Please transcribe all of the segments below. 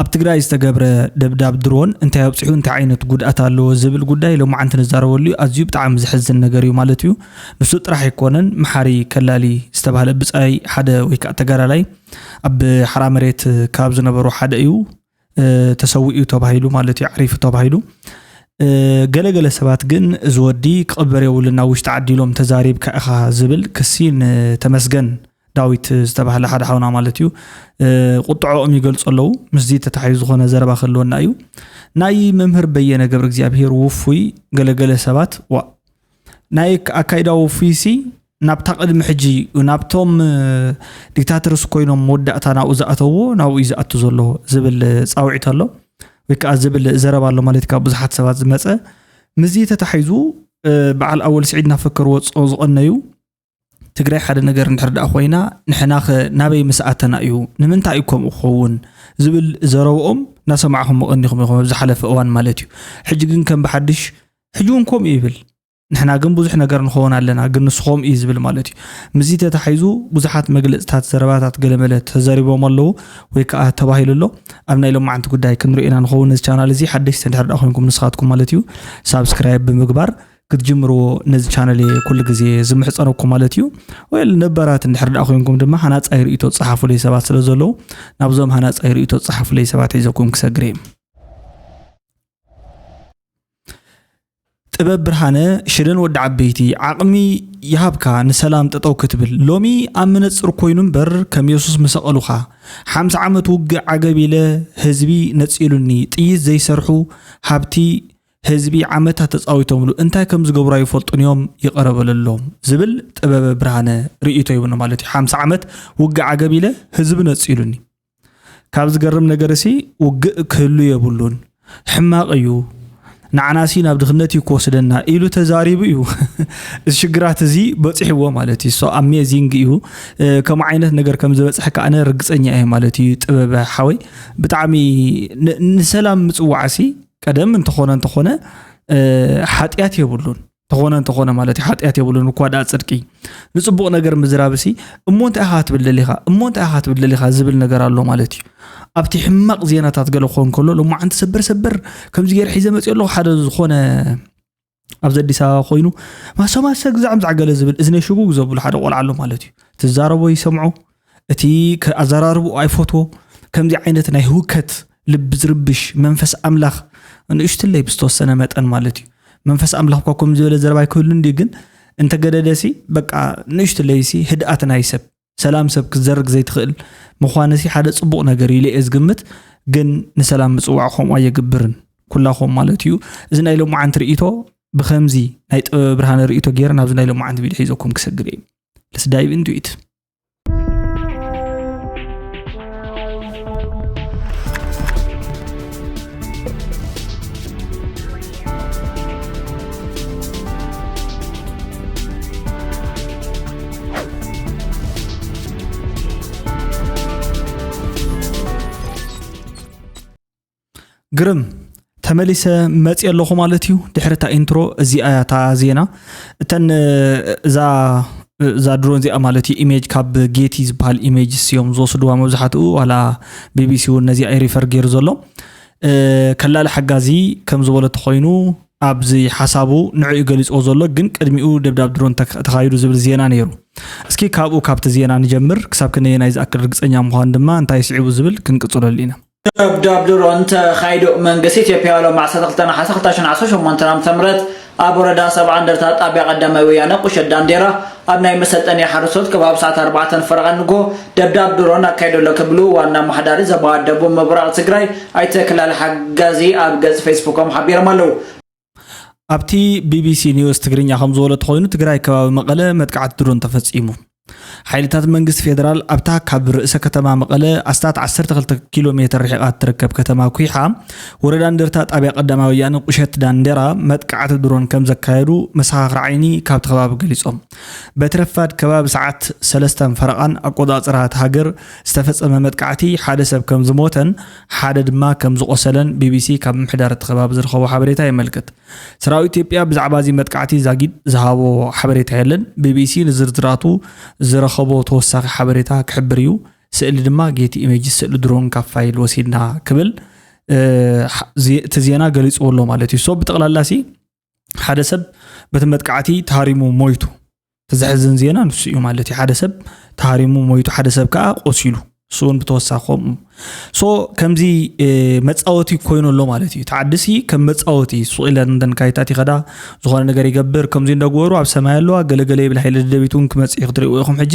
ኣብ ትግራይ ዝተገብረ ደብዳብ ድሮን እንታይ ኣብፂሑ፣ እንታይ ዓይነት ጉድኣት ኣለዎ ዝብል ጉዳይ ሎማዓንቲ ንዛረበሉ እዩ። ኣዝዩ ብጣዕሚ ዘሕዝን ነገር እዩ ማለት እዩ። ንሱ ጥራሕ ኣይኮነን፣ መሓሪ ከላሊ ዝተባህለ ብፃይ ሓደ ወይ ከዓ ተጋዳላይ ኣብ ሓራ መሬት ካብ ዝነበሩ ሓደ እዩ። ተሰዊኡ ተባሂሉ ማለት እዩ፣ ዓሪፉ ተባሂሉ። ገለገለ ሰባት ግን እዚ ወዲ ክቕበር የብሉን፣ ናብ ውሽጢ ዓዲ ኢሎም ተዛሪብካ ኢኻ ዝብል ክሲ ንተመስገን ዳዊት ዝተባህለ ሓደ ሓውና ማለት እዩ፣ ቁጥዖኦም ይገልፁ ኣለዉ። ምስዚ ተታሒዙ ዝኾነ ዘረባ ክህልወና እዩ። ናይ መምህር በየነ ገብረ እግዚኣብሔር ውፉይ ገለገለ ሰባት ዋ ናይ ኣካይዳ ውፉይሲ ናብታ ቅድሚ ሕጂ ናብቶም ዲክታተርስ ኮይኖም መወዳእታ ናብኡ ዝኣተዎ ናብኡ እዩ ዝኣቱ ዘሎ ዝብል ፃውዒት ኣሎ ወይ ከዓ ዝብል ዘረባ ኣሎ ማለት ካብ ብዙሓት ሰባት ዝመፀ። ምስዚ ተታሒዙ በዓል ኣወል ስዒድ እናፈከር ወፅኦ ዝቐነዩ ትግራይ ሓደ ነገር እንድሕር ደኣ ኮይና ንሕናኸ ናበይ ምስ ኣተና እዩ፣ ንምንታይ እዩ ከምኡ ክኸውን ዝብል ዘረብኦም እናሰማዕኹም ምቐኒኹም ኢኹም ኣብ ዝሓለፈ እዋን ማለት እዩ። ሕጂ ግን ከም ብሓድሽ ሕጂ እውን ከምኡ ይብል። ንሕና ግን ብዙሕ ነገር ንኸውን ኣለና፣ ግን ንሱ ከምኡ እዩ ዝብል ማለት እዩ። ምስዚ ተታሒዙ ብዙሓት መግለፅታት፣ ዘረባታት ገለመለ ተዘሪቦም ኣለዉ ወይ ከዓ ተባሂሉ ኣሎ። ኣብ ናይ ሎማዓንቲ ጉዳይ ክንሪኦ ኢና ንኸውን። ነዚ ቻናል እዚ ሓደሽቲ እንድሕር ደኣ ኮይንኩም ንስኻትኩም ማለት እዩ ሳብስክራይብ ብምግባር ክትጅምርዎ ነዚ ቻነል እየ ኩሉ ግዜ ዝምሕፀነኩም ማለት እዩ። ወይ ነባራት እንድሕር ደኣ ኮይንኩም ድማ ሃናፃይ ርእይቶ ፀሓፉለይ ሰባት ስለ ዘለዉ ናብዞም ሃናፃይ ርእይቶ ፀሓፉለይ ሰባት ሒዘኩም ክሰግር እየ። ጥበብ ብርሃነ ሽደን ወዲ ዓበይቲ ዓቕሚ ይሃብካ ንሰላም ጠጠው ክትብል። ሎሚ ኣብ መነፅር ኮይኑ እምበር ከም የሱስ ምሰቐሉኻ። ሓምሳ ዓመት ውግእ ዓገብ ኢለ ህዝቢ ነፂሉኒ። ጥይት ዘይሰርሑ ሃብቲ ህዝቢ ዓመታት ተፃዊቶምሉ እንታይ ከም ዝገብሩ ኣይፈልጡን እዮም ይቐረ በለሎም ዝብል ጥበበ ብርሃነ ርእይቶ ይብሉ ማለት እዩ። ሓምሳ ዓመት ውግእ ዓገብ ኢለ ህዝቢ ነፂሉኒ። ካብ ዝገርም ነገር ሲ ውግእ ክህሉ የብሉን፣ ሕማቕ እዩ፣ ንዓናሲ ናብ ድኽነት እዩ ክወስደና ኢሉ ተዛሪቡ እዩ። እዚ ሽግራት እዚ በፂሕዎ ማለት እዩ። So amazing እዩ። ከምኡ ዓይነት ነገር ከም ዝበፅሐ ከዓነ ርግፀኛ እየ ማለት እዩ። ጥበበ ሓወይ ብጣዕሚ ንሰላም ምፅዋዕሲ ቀደም እንተኾነ እንተኾነ ሓጢኣት የብሉን። ተኾነ እንተኾነ ማለት እዩ ሓጢኣት የብሉን እኳ ደኣ ፅድቂ። ንፅቡቕ ነገር ምዝራብሲ እሞ እንታይ ኢኻ ክትብል ደሊኻ እሞ እንታይ ኢኻ ክትብል ደሊኻ ዝብል ነገር ኣሎ ማለት እዩ። ኣብቲ ሕማቕ ዜናታት ገለ ክኾን ከሎ ሎማዓንቲ ሰበር ሰበር ከምዚ ገይረ ሒዘ መፅእ ኣለኹ ሓደ ዝኾነ ኣብዚ ኣዲስ ኣበባ ኮይኑ ማሰማሰ ግዛዕም ዛዕገለ ዝብል እዝነ ሽጉግ ዘብሉ ሓደ ቆልዓ ኣሎ ማለት እዩ። ትዛረቦ ይሰምዖ እቲ ኣዘራርብኡ ኣይፈትዎ። ከምዚ ዓይነት ናይ ህውከት ልቢ ዝርብሽ መንፈስ ኣምላኽ ንእሽትለይ ብዝተወሰነ መጠን ማለት እዩ። መንፈስ ኣምላኽ እኳ ከምዚ ዝበለ ዘረባ ኣይክህሉ እንዲ ግን እንተገደደሲ በቃ ንእሽትለይሲ ህድኣት ናይ ሰብ ሰላም ሰብ ክትዘርግ ዘይትኽእል ምዃንሲ ሓደ ፅቡቕ ነገር ኢለ እየ ዝግምት። ግን ንሰላም ምፅዋዕ ከምኡ ኣየግብርን ኩላኹም ማለት እዩ። እዚ ናይ ሎማዓንቲ ርእይቶ ብከምዚ ናይ ጥበበ ብርሃነ ርእይቶ ገይረ ናብዚ ናይ ሎማዓንቲ ቪድዮ ሒዘኩም ክሰግር እየ። Let's dive into it. ግርም ተመሊሰ መፅእ ኣለኹ ማለት እዩ። ድሕሪ እታ ኢንትሮ እዚኣ እያ እታ ዜና። እተን እዛ እዛ ድሮን እዚኣ ማለት እዩ ኢሜጅ ካብ ጌቲ ዝበሃል ኢሜጅ እዮም ዝወስድዋ መብዛሕትኡ ዋላ ቢቢሲ እውን ነዚኣ እዩ ሪፈር ገይሩ ዘሎ። ከላሊ ሓጋዚ ከም ዝበሎ ተኮይኑ ኣብዚ ሓሳቡ ንዕኡ ገሊፅዎ ዘሎ ግን ቅድሚኡ ደብዳብ ድሮን ተካይዱ ዝብል ዜና ነይሩ። እስኪ ካብኡ ካብቲ ዜና ንጀምር ክሳብ ክንየናይ ዝኣክል ርግፀኛ ምኳን ድማ እንታይ ስዒቡ ዝብል ክንቅፅለሉ ኢና። ደብዳብ ድሮን ተኻይዱ። መንግስቲ ኢትዮጵያ ሎም ዓሰርተ ክልተ ነሓሰ ክልተ ሺሕን ዓሰርተ ሸሞንተን ዓመተ ምህረት ኣብ ወረዳ ሰብዓ እንደርታ ጣብያ ቀዳማይ ወያነ ቁሸት ዳንዴራ ኣብ ናይ መሰልጠኒ ሓረስቶት ከባቢ ሰዓት ኣርባዕተ ፈረቓ ንግሆ ደብዳብ ድሮን ኣካይዱ ኣሎ ክብሉ ዋና ኣመሓዳሪ ዞባ ደቡብ ምብራቕ ትግራይ ኣይተ ክላሊ ሓጋዚ ኣብ ገጽ ፌስቡኮም ሓቢሮም ኣለዉ። ኣብቲ ቢቢሲ ኒውስ ትግርኛ ከም ዝበሎ ተኾይኑ ትግራይ ከባቢ መቐለ መጥቃዕቲ ድሮን ተፈጺሙ። ሓይልታት መንግስቲ ፌደራል ኣብታ ካብ ርእሰ ከተማ መቐለ ኣስታት ዓሰርተ ክልተ ኪሎ ሜትር ርሒቓ እትርከብ ከተማ ኩሓ ወረዳ እንደርታ ጣብያ ቀዳማዊ ወያነ ቁሸት ዳንዴራ መጥቃዕቲ ድሮን ከም ዘካየዱ መሰኻኽር ዓይኒ ካብቲ ከባቢ ገሊጾም። በቲ ረፋድ ከባቢ ሰዓት ሰለስተን ፈረቓን ኣቆጻጽራ እታ ሃገር ዝተፈጸመ መጥቃዕቲ ሓደ ሰብ ከም ዝሞተን ሓደ ድማ ከም ዝቖሰለን ቢቢሲ ካብ ምምሕዳር እቲ ከባቢ ዝረኸቦ ሓበሬታ የመልክት። ሰራዊት ኢትዮጵያ ብዛዕባ እዚ መጥቃዕቲ ዛጊድ ዝሃቦ ሓበሬታ የለን። ቢቢሲ ንዝርዝራቱ ዝረኸቦ ተወሳኺ ሓበሬታ ክሕብር እዩ። ስእሊ ድማ ጌቲ ኢሜጅ ስእሊ ድሮን ካብ ፋይል ወሲድና ክብል እቲ ዜና ገሊፅዎ ኣሎ ማለት እዩ። ሶ ብጠቕላላ ሲ ሓደ ሰብ በቲ መጥቃዕቲ ተሃሪሙ ሞይቱ። እቲ ዘሕዝን ዜና ንሱ እዩ ማለት እዩ። ሓደ ሰብ ተሃሪሙ ሞይቱ፣ ሓደ ሰብ ከዓ ቆሲሉ፣ እሱ እውን ብተወሳኺ ከምኡ። ሶ ከምዚ መፃወቲ ኮይኑ ኣሎ ማለት እዩ። ተዓድሲ ከም መፃወቲ ሱቕ ኢለን እንደን ካይታት ይኸዳ፣ ዝኾነ ነገር ይገብር። ከምዚ እንዳግበሩ ኣብ ሰማይ ኣለዋ፣ ገለገለ ይብል። ሓይለ ደደቢት እውን ክመፅእ እዩ፣ ክትሪእዎ ኢኹም። ሕጂ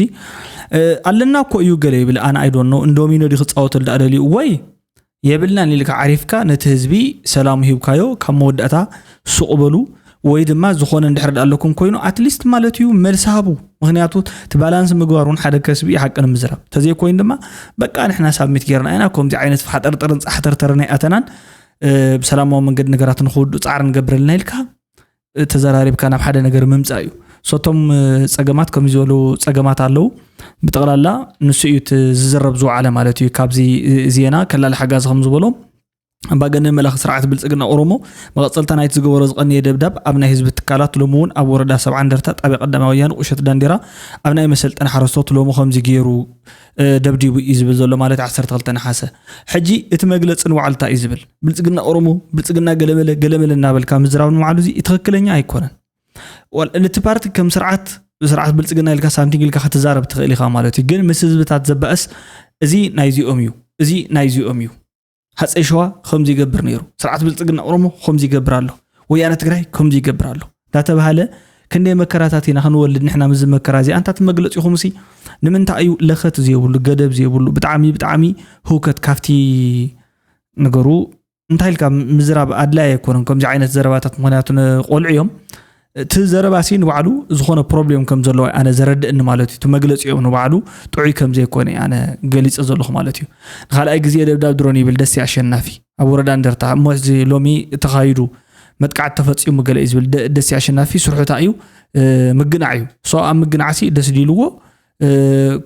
ኣለና እኮ እዩ ገለ ይብል። ኣነ ኣይዶኖ እንዶሚኖ ዲ ክፃወተሉ ዳኣ ደልዩ ወይ የብልናን ኢልካ ዓሪፍካ ነቲ ህዝቢ ሰላሙ ሂብካዮ፣ ካብ መወዳእታ ሱቕ በሉ። ወይ ድማ ዝኾነ እንድሕር ዳኣ ኣለኩም ኮይኑ ኣትሊስት ማለት እዩ መልሲ ሃቡ። ምክንያቱ እቲ ባላንስ ምግባር እውን ሓደ ከስቢ እዩ፣ ሓቂ ንምዝራብ። ተዘይኮይኑ ድማ በቃ ንሕና ሳብሚት ጌርና ኢና፣ ከምዚ ዓይነት ፋሕጠርጠርን ፃሕተርተርን ኣይኣተናን፣ ብሰላማዊ መንገዲ ነገራት ንክውድኡ ፃዕሪ ንገብረልና ኢልካ ተዘራሪብካ ናብ ሓደ ነገር ምምፃእ እዩ። ሶቶም ፀገማት ከምዚ ዝበሉ ፀገማት ኣለዉ። ብጠቕላላ ንሱ እዩ እቲ ዝዝረብ ዝወዓለ ማለት እዩ። ካብዚ ዜና ከላሊ ሓጋዚ ከም ዝበሎ ኣምባገነን መላኺ ስርዓት ብልፅግና ኦሮሞ መቐፀልታ ናይቲ ዝገበሮ ዝቐነየ ደብዳብ ኣብ ናይ ህዝቢ ትካላት ሎሚ እውን ኣብ ወረዳ ሰብዓ እንደርታ ጣብያ ቀዳማይ ወያነ ቁሸት ዳንዴራ ኣብ ናይ መሰልጠኒ ሓረስቶት ሎሚ ከምዚ ገይሩ ደብዲቡ እዩ ዝብል ዘሎ ማለት ዓሰርተ ክልተ ነሓሰ። ሕጂ እቲ መግለፂ ንባዕሉ እንታይ እዩ ዝብል? ብልፅግና ኦሮሞ፣ ብልፅግና ገለመለ ገለመለ እናበልካ ምዝራብ ንባዕሉ እዚ ትኽክለኛ ኣይኮነን። ዋል እቲ ፓርቲ ከም ስርዓት ብስርዓት ብልፅግና ኢልካ ሳምቲንግ ኢልካ ክትዛረብ ትኽእል ኢኻ ማለት እዩ። ግን ምስ ህዝብታት ዘባእስ እዚ ናይዚኦም እዩ፣ እዚ ናይዚኦም እዩ። ሃፀይ ሸዋ ከምዚ ይገብር ነይሩ፣ ስርዓት ብልፅግና ኦሮሞ ከምዚ ይገብር ኣሎ፣ ወያነ ትግራይ ከምዚ ይገብር ኣሎ እንዳተባሃለ ክንደይ መከራታት ኢና ክንወልድ ንሕና። ምዚ መከራ እዚ ኣንታት መግለፂኹም ሲ ንምንታይ እዩ ለኸት ዘይብሉ፣ ገደብ ዘይብሉ፣ ብጣዕሚ ብጣዕሚ ህውከት ካብቲ ነገሩ እንታይ ኢልካ ምዝራብ ኣድላይ ኣይኮነን ከምዚ ዓይነት ዘረባታት። ምክንያቱ ንቆልዑ እዮም። እቲ ዘረባ ሲ ንባዕሉ ዝኾነ ፕሮብሌም ከም ዘለዎ ኣነ ዘረድእኒ ማለት እዩ። እቲ መግለፂኦም ንባዕሉ ጥዑይ ከም ዘይኮነ ኣነ ገሊፀ ዘለኹ ማለት እዩ። ንካልኣይ ግዜ ደብዳብ ድሮን ይብል ደሴ ኣሸናፊ ኣብ ወረዳ እንደርታ። እሞ እዚ ሎሚ ተኻይዱ መጥቃዕቲ ተፈፂሙ ገለ እዩ ዝብል ደ- ደሴ ኣሸናፊ ስርሑ እንታይ እዩ? ምግናዕ እዩ። ሶ ኣብ ምግናዕ ሲ ደስ ዲልዎ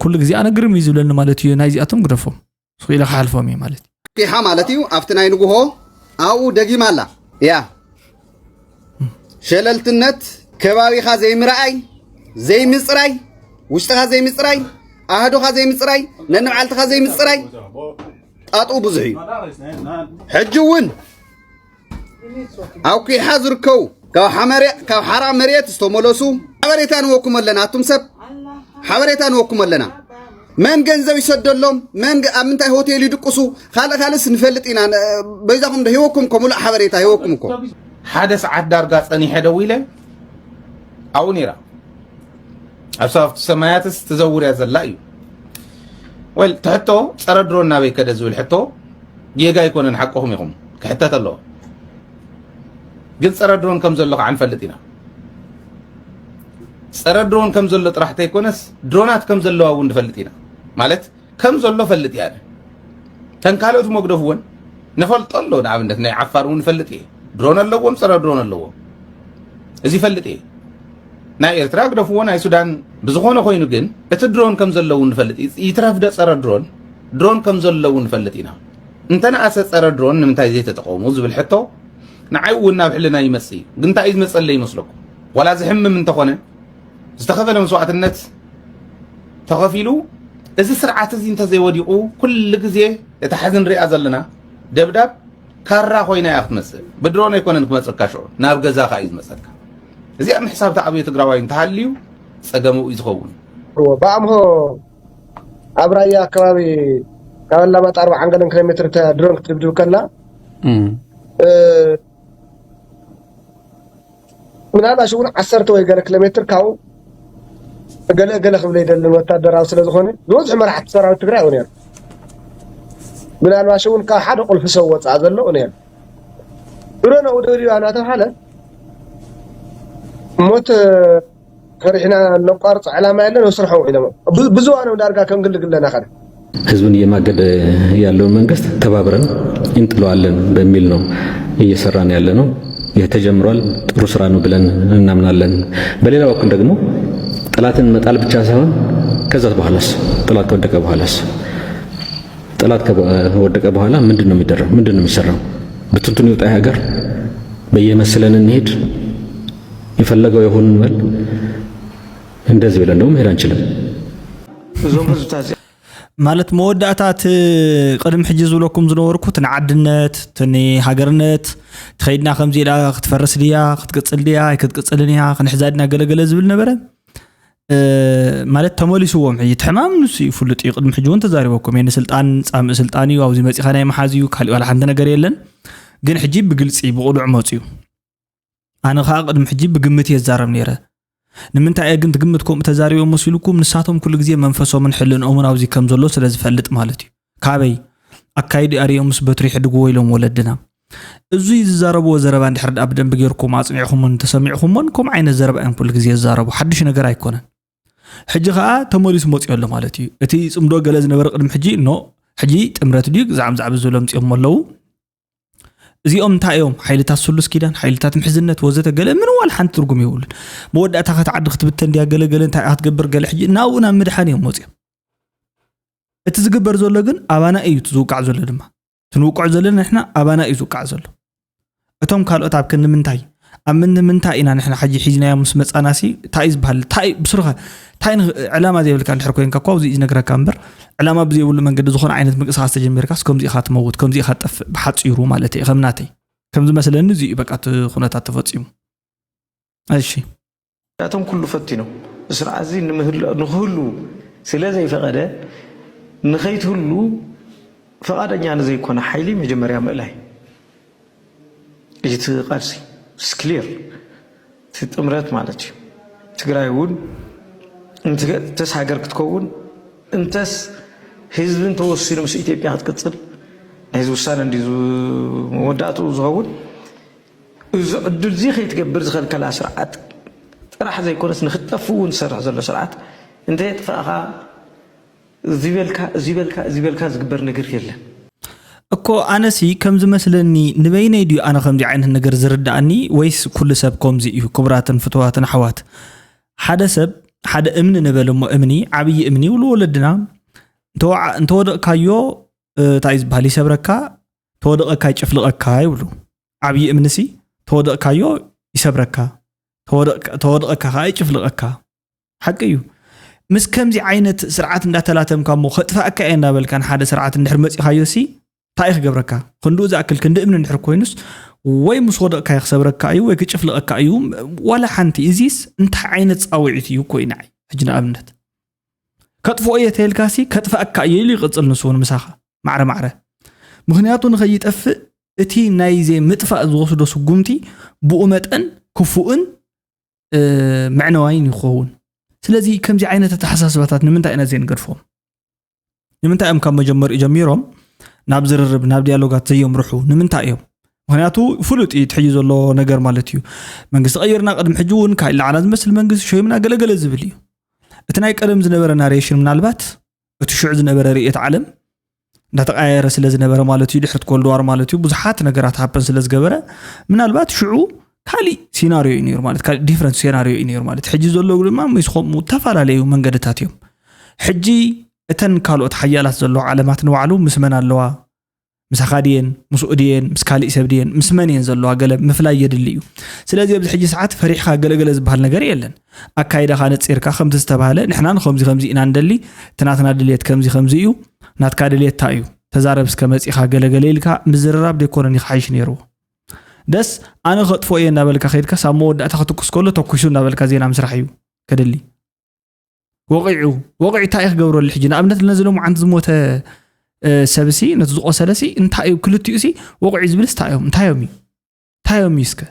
ኩሉ ግዜ ኣነ ግርም እዩ ዝብለኒ ማለት እዩ። ናይዚኣቶም ግደፎም ስኢለ ክሓልፎም እየ ማለት እዩ። ኪሓ ማለት እዩ። ኣብቲ ናይ ንጉሆ ኣብኡ ደጊማ ኣላ እያ። ሸለልትነት፣ ከባቢኻ ዘይምርኣይ፣ ዘይምፅራይ፣ ውሽጥኻ ዘይምፅራይ፣ ኣህዶኻ ዘይምፅራይ፣ ነንባዕልትኻ ዘይምፅራይ ጣጥኡ ብዙሕ እዩ። ሕጂ እውን ኣብ ኪሓ ዝርከቡ ካብ ሓመረ- ካብ ሓራ መሬት ዝተመለሱ ሓበሬታ ንወኩም ኣለና። ኣቱም ሰብ ሓበሬታ ንወኩም ኣለና። መን ገንዘብ ይሰደሎም፣ መን ገ- ኣብ ምንታይ ሆቴል ይድቅሱ፣ ካልእ ካልእስ ንፈልጥ ኢና። ነ- በይዛኹም ዶ ሂወኩም እኮ ሙሉእ ሓበሬታ ሂወኩም እኮ። ሓደ ሰዓት ዳርጋ ጸኒሐ ደዊለ ኣብኡ ነይራ። ኣብ ሰባፍቲ ሰማያትስ ትዘውር እያ ዘላ እዩ። ወል ትሕቶ ጸረ ድሮን ናበይ ከደ ዝብል ሕቶ ጌጋ ኣይኮነን፣ ሓቅኹም ኢኹም፣ ክሕተት ኣለዎ። ግን ጸረ ድሮን ከም ዘሎ ከዓ ንፈልጥ ኢና። ጸረ ድሮን ከም ዘሎ ጥራሕ ተይኮነስ ድሮናት ከም ዘለዋ እውን ንፈልጥ ኢና። ማለት ከም ዘሎ ፈልጥ እያ። ተን ካልኦት መግደፍ እውን ንፈልጦ ኣሎ። ንኣብነት ናይ ዓፋር እውን ፈልጥ እየ። ድሮን ኣለዎም፣ ጸረ ድሮን ኣለዎም። እዚ ፈልጥ እየ። ናይ ኤርትራ ግደፍዎ፣ ናይ ሱዳን ብዝኾነ ኮይኑ ግን እቲ ድሮን ከም ዘለዉ ንፈልጥ እዩ። ይትረፍ ደ ጸረ ድሮን፣ ድሮን ከም ዘለዉ ንፈልጥ ኢና። እንተነኣሰ ጸረ ድሮን ንምንታይ ዘይተጠቐሙ ዝብል ሕቶ ንዓይ እውን ናብ ሕልና ይመጽእ እዩ። ግን እንታይ እዩ ዝመጸለይ ይመስለኩም? ዋላ ዝሕምም እንተኾነ ዝተኸፈለ መስዋዕትነት ተኸፊሉ እዚ ስርዓት እዚ እንተዘይወዲቑ ኩሉ ግዜ እታ ሕዚ ንሪኣ ዘለና ደብዳብ ካራ ኮይና እያ ክትመጽእ። ብድሮን ኣይኮነን ክመጸካ ሽዑ፣ ናብ ገዛኻ እዩ ዝመጸካ። እዚኣ ምሕሳብ ተኣብዮ ትግራዋይ እንተሃልዩ ጸገሙ እዩ ዝኸውን። ብኣምሆ ኣብ ራያ ኣከባቢ ካብ ኣላማጣ ኣርብዓን ገለን ኪሎ ሜትር እተ ድሮን ክትድብድብ ከላ ምናልባሽ እውን ዓሰርተ ወይ ገለ ኪሎ ሜትር ካብኡ ገለ ገለ ክብል ኣይደልን፣ ወታደራዊ ስለ ዝኾነ ዝበዝሑ መራሕቲ ሰራዊት ትግራይ ኣብኡ ነይሩ። ምናልባሽ እውን ካብ ሓደ ቁልፊ ሰብ ወፃእ ዘሎ ኣብኡ ነይሩ። ድሮ ነኡ ደብዲባ እናተባሃለ ሞት ፈሪሕና ነቋርፅ ዕላማ የለን፣ ንስርሖም ኢሎም ብ- ብዝዋኖም ዳርጋ ከም ግልግል ለና ከደ ህዝብን እየማገደ ያለውን መንግስት ተባብረን እንጥለዋለን በሚል ነው እየሰራን ያለ ነው። ይህ ተጀምሯል፣ ጥሩ ስራ ነው ብለን እናምናለን። በሌላ በኩል ደግሞ ጠላትን መጣል ብቻ ሳይሆን ከዛ በኋላስ ጠላት ከወደቀ በኋላስ ጠላት ከወደቀ በኋላ ምንድን ነው የሚደረግ? ምንድን ነው የሚሰራው? ብትንቱን ይውጣ ሀገር በየመሰለን እንሄድ የፈለገው ይሁን እንበል። እንደዚህ ብለን ደግሞ መሄድ አንችልም። እዞም ህዝብታት ማለት መወዳእታ እቲ ቅድሚ ሕጂ ዝብለኩም ዝነበርኩ እቲ ንዓድነት እቲ ንሃገርነት ትኸይድና ከምዚ ኢላ ክትፈርስ ድያ ክትቅፅል ድያ ኣይክትቅፅልን እያ ክንሕዛ ድና ገለገለ ዝብል ነበረ። ማለት ተመሊስዎም ሕጂ እቲ ሕማም ንሱ እዩ ፍሉጥ እዩ። ቅድሚ ሕጂ እውን ተዛሪበኩም እየ። ንስልጣን ፃምእ ስልጣን እዩ፣ ኣብዚ መፂኻ ናይ መሓዝ እዩ፣ ካሊእ ዋላ ሓንቲ ነገር የለን። ግን ሕጂ ብግልፂ ብቕሉዕ መፅዩ። ኣነ ከዓ ቅድሚ ሕጂ ብግምት እየ ዝዛረብ ነይረ። ንምንታይ እየ ግን ትግምት ከምኡ ተዛሪቦም መሲልኩም? ንሳቶም ኩሉ ግዜ መንፈሶምን ሕልንኦምን ኣብዚ ከም ዘሎ ስለ ዝፈልጥ ማለት እዩ። ካበይ ኣካይዲ ኣርእዮምስ በትሪ ይሕድግዎ ኢሎም ወለድና። እዙይ ዝዛረብዎ ዘረባ እንድሕር ደኣ ብደንቢ ጌርኩም ኣጽኒዕኹሞን ተሰሚዕኹሞን፣ ከምኡ ዓይነት ዘረባ እዮም ኩሉ ግዜ ዝዛረቡ። ሓድሽ ነገር ኣይኮነን። ሕጂ ከዓ ተመሊሱ መፅዮ ኣሎ ማለት እዩ። እቲ ፅምዶ ገለ ዝነበረ ቅድሚ ሕጂ ኖ፣ ሕጂ ጥምረት ድዩ ዛዕም ዛዕብ ዝብሎም ፅኦም ኣለዉ። እዚኦም እንታይ እዮም? ሓይልታት ስሉስ ኪዳን፣ ሓይልታት ምሕዝነት ወዘተ ገለ ምን ዋላ ሓንቲ ትርጉም የብሉን። መወዳእታ ከታ ዓዲ ክትብተን ድያ ገለ ገለ እንታይ ክትገብር ገለ ሕጂ ናብኡ ናብ ምድሓን እዮም መፅዮም። እቲ ዝግበር ዘሎ ግን ኣባና እዩ እቲ ዝውቃዕ ዘሎ ድማ። እቲ ንውቅዖ ዘለና ንሕና ኣባና እዩ ዝውቃዕ ዘሎ። እቶም ካልኦት ኣብ ክንዲ ምንታይ ኣብ ምንዲ ምንታይ ኢና ንሕና ሕጂ ሒዝናዮም ምስ መፃናሲ እንታይ እዩ ዝበሃል? እንታይ ብስሩኸ እንታይ ን- ዕላማ ዘይብልካ እንድሕር ኮይንካ እኳ ኣብዚ እዩ ዝነግረካ እምበር ዕላማ ብዘይብሉ መንገዲ ዝኾነ ዓይነት ምንቅስቃስ ተጀሚርካስ ከምዚ ኢኻ ትመውት ከምዚ ኢኻ ትጠፍእ ብሓፂሩ ማለት እዩ ከም ናተይ ከም ዝመስለኒ እዚ እዩ በቃ እቲ ኩነታት ተፈፂሙ። እሺ እዚኣቶም ኩሉ ፈቲኖም ስርዓት እዚ ንምህል- ንክህሉ ስለ ዘይፈቐደ ንኸይትህሉ ፈቓደኛ ንዘይኮነ ሓይሊ መጀመርያ ምእላይ እዩ እቲ ቃልሲ ስክሊር እቲ ጥምረት ማለት እዩ። ትግራይ እውን እንተ- እንተስ ሃገር ክትከውን እንተስ ህዝቢ እንተወሲኑ ምስ ኢትዮጵያ ክትቅፅል ናይ ህዝቢ ውሳነ እንዲ መወዳእትኡ ዝኸውን እዚ ዕድል እዚ ከይትገብር ዝኸልከላ ስርዓት ጥራሕ ዘይኮነስ ንክትጠፍእ እውን ዝሰርሕ ዘሎ ስርዓት እንተየጥፋእኻ እዚ በልካ እዚ በልካ እዚ በልካ ዝግበር ነገር የለን። እኮ ኣነሲ ከም ዝመስለኒ ንበይነይ ድዩ ኣነ ከምዚ ዓይነት ነገር ዝርዳእኒ ወይስ ኩሉ ሰብ ከምዚ እዩ? ክቡራትን ፍትዋትን ኣሕዋት ሓደ ሰብ ሓደ እምኒ ንበል እሞ እምኒ ዓብዪ እምኒ ይብሉ ወለድና እንተወዓ- እንተወደቕካዮ እንታይ ዝበሃል ይሰብረካ ተወደቐካ ይጭፍልቐካ ይብሉ። ዓብዪ እምንሲ ተወደቕካዮ ይሰብረካ ተወደቕካ ከዓ ይጭፍልቐካ። ሓቂ እዩ። ምስ ከምዚ ዓይነት ስርዓት እንዳተላተምካ እሞ ከጥፋእካ እየ እንዳበልካ ንሓደ ስርዓት እንድሕር መፂኻዮ ሲ እንታይ ክገብረካ ክንድኡ ዝኣክል ክንዲ እምኒ እንድሕር ኮይኑስ ወይ ምስ ወደቕካ ክሰብረካ እዩ ወይ ክጭፍልቐካ እዩ። ዋላ ሓንቲ እዚስ እንታይ ዓይነት ፃውዒት እዩ ኮይና ሕጂ ንኣብነት ከጥፍኦ እየ ተልካሲ ከጥፍኣካ እየ ኢሉ ይቕፅል ንሱ እውን ምሳኻ ማዕረ ማዕረ ምክንያቱ ንኸይጠፍእ እቲ ናይ ዘይ ምጥፋእ ዝወስዶ ስጉምቲ ብኡ መጠን ክፉእን ምዕነዋይን ይኸውን። ስለዚ ከምዚ ዓይነት ኣተሓሳስባታት ንምንታይ ኢና ዘይንገድፎም? ንምንታይ እዮም ካብ መጀመሪኡ ጀሚሮም ናብ ዝርርብ ናብ ዲያሎጋት ዘየምርሑ? ንምንታይ እዮም? ምክንያቱ ፍሉጥ እዩ ትሕዩ ዘሎ ነገር ማለት እዩ። መንግስቲ ቀይርና ቅድሚ ሕጂ እውን ካይ ላዕላ ዝመስል መንግስቲ ሸይምና ገለገለ ዝብል እዩ። እቲ ናይ ቀደም ዝነበረ ናሬሽን ምናልባት እቲ ሽዑ ዝነበረ ርእየት ዓለም እንዳተቃየረ ስለ ዝነበረ ማለት እዩ ድሕሪ ኮልድ ዋር ማለት እዩ ብዙሓት ነገራት ሃፐን ስለ ዝገበረ ምናልባት ሽዑ ካሊእ ሲናሪዮ እዩ ነይሩ ማለት ካሊእ ዲፍረንት ሴናሪዮ እዩ ነይሩ ማለት ሕጂ ዘለዉ ድማ ምስ ከምኡ ዝተፈላለዩ መንገድታት እዮም። ሕጂ እተን ካልኦት ሓያላት ዘለዋ ዓለማት ንባዕሉ ምስ መን ኣለዋ? ምሳኻ ድየን ምስኡ ድየን ምስ ካሊእ ሰብ ድየን ምስ መን እየን ዘለዋ ገለ ምፍላይ የድሊ እዩ። ስለዚ ኣብዚ ሕጂ ሰዓት ፈሪሕካ ገለገለ ዝበሃል ነገር የለን። ኣካይዳኻ ነፂርካ ከምቲ ዝተባህለ ንሕና ንከምዚ ከምዚ ኢና ንደሊ እቲ ናትና ድልየት ከምዚ ከምዚ እዩ ናትካ ድልየት እንታይ እዩ ተዛረብ እስከ መፂኻ ገለገለ ኢልካ ምዝርራብ ደይኮነን ይክሓይሽ ነይርዎ። ደስ ኣነ ከጥፎ እየ እናበልካ ከይድካ ሳብ መወዳእታ ክትኩስ ከሎ ተኩሱ እናበልካ ዜና ምስራሕ እዩ ከድሊ። ወቒዑ ወቒዑ እንታይ ክገብረሉ ሕጂ ንኣብነት ነዚ ሎምዓንቲ ዝሞተ ሰብሲ ነቲ ዝቆሰለሲ እንታይ እዩ ክልቲኡ ሲ ወቑዒ ዝብልስ እንታይ እዮም እንታይ እዮም እዩ እንታይ እዮም እዩ እስከ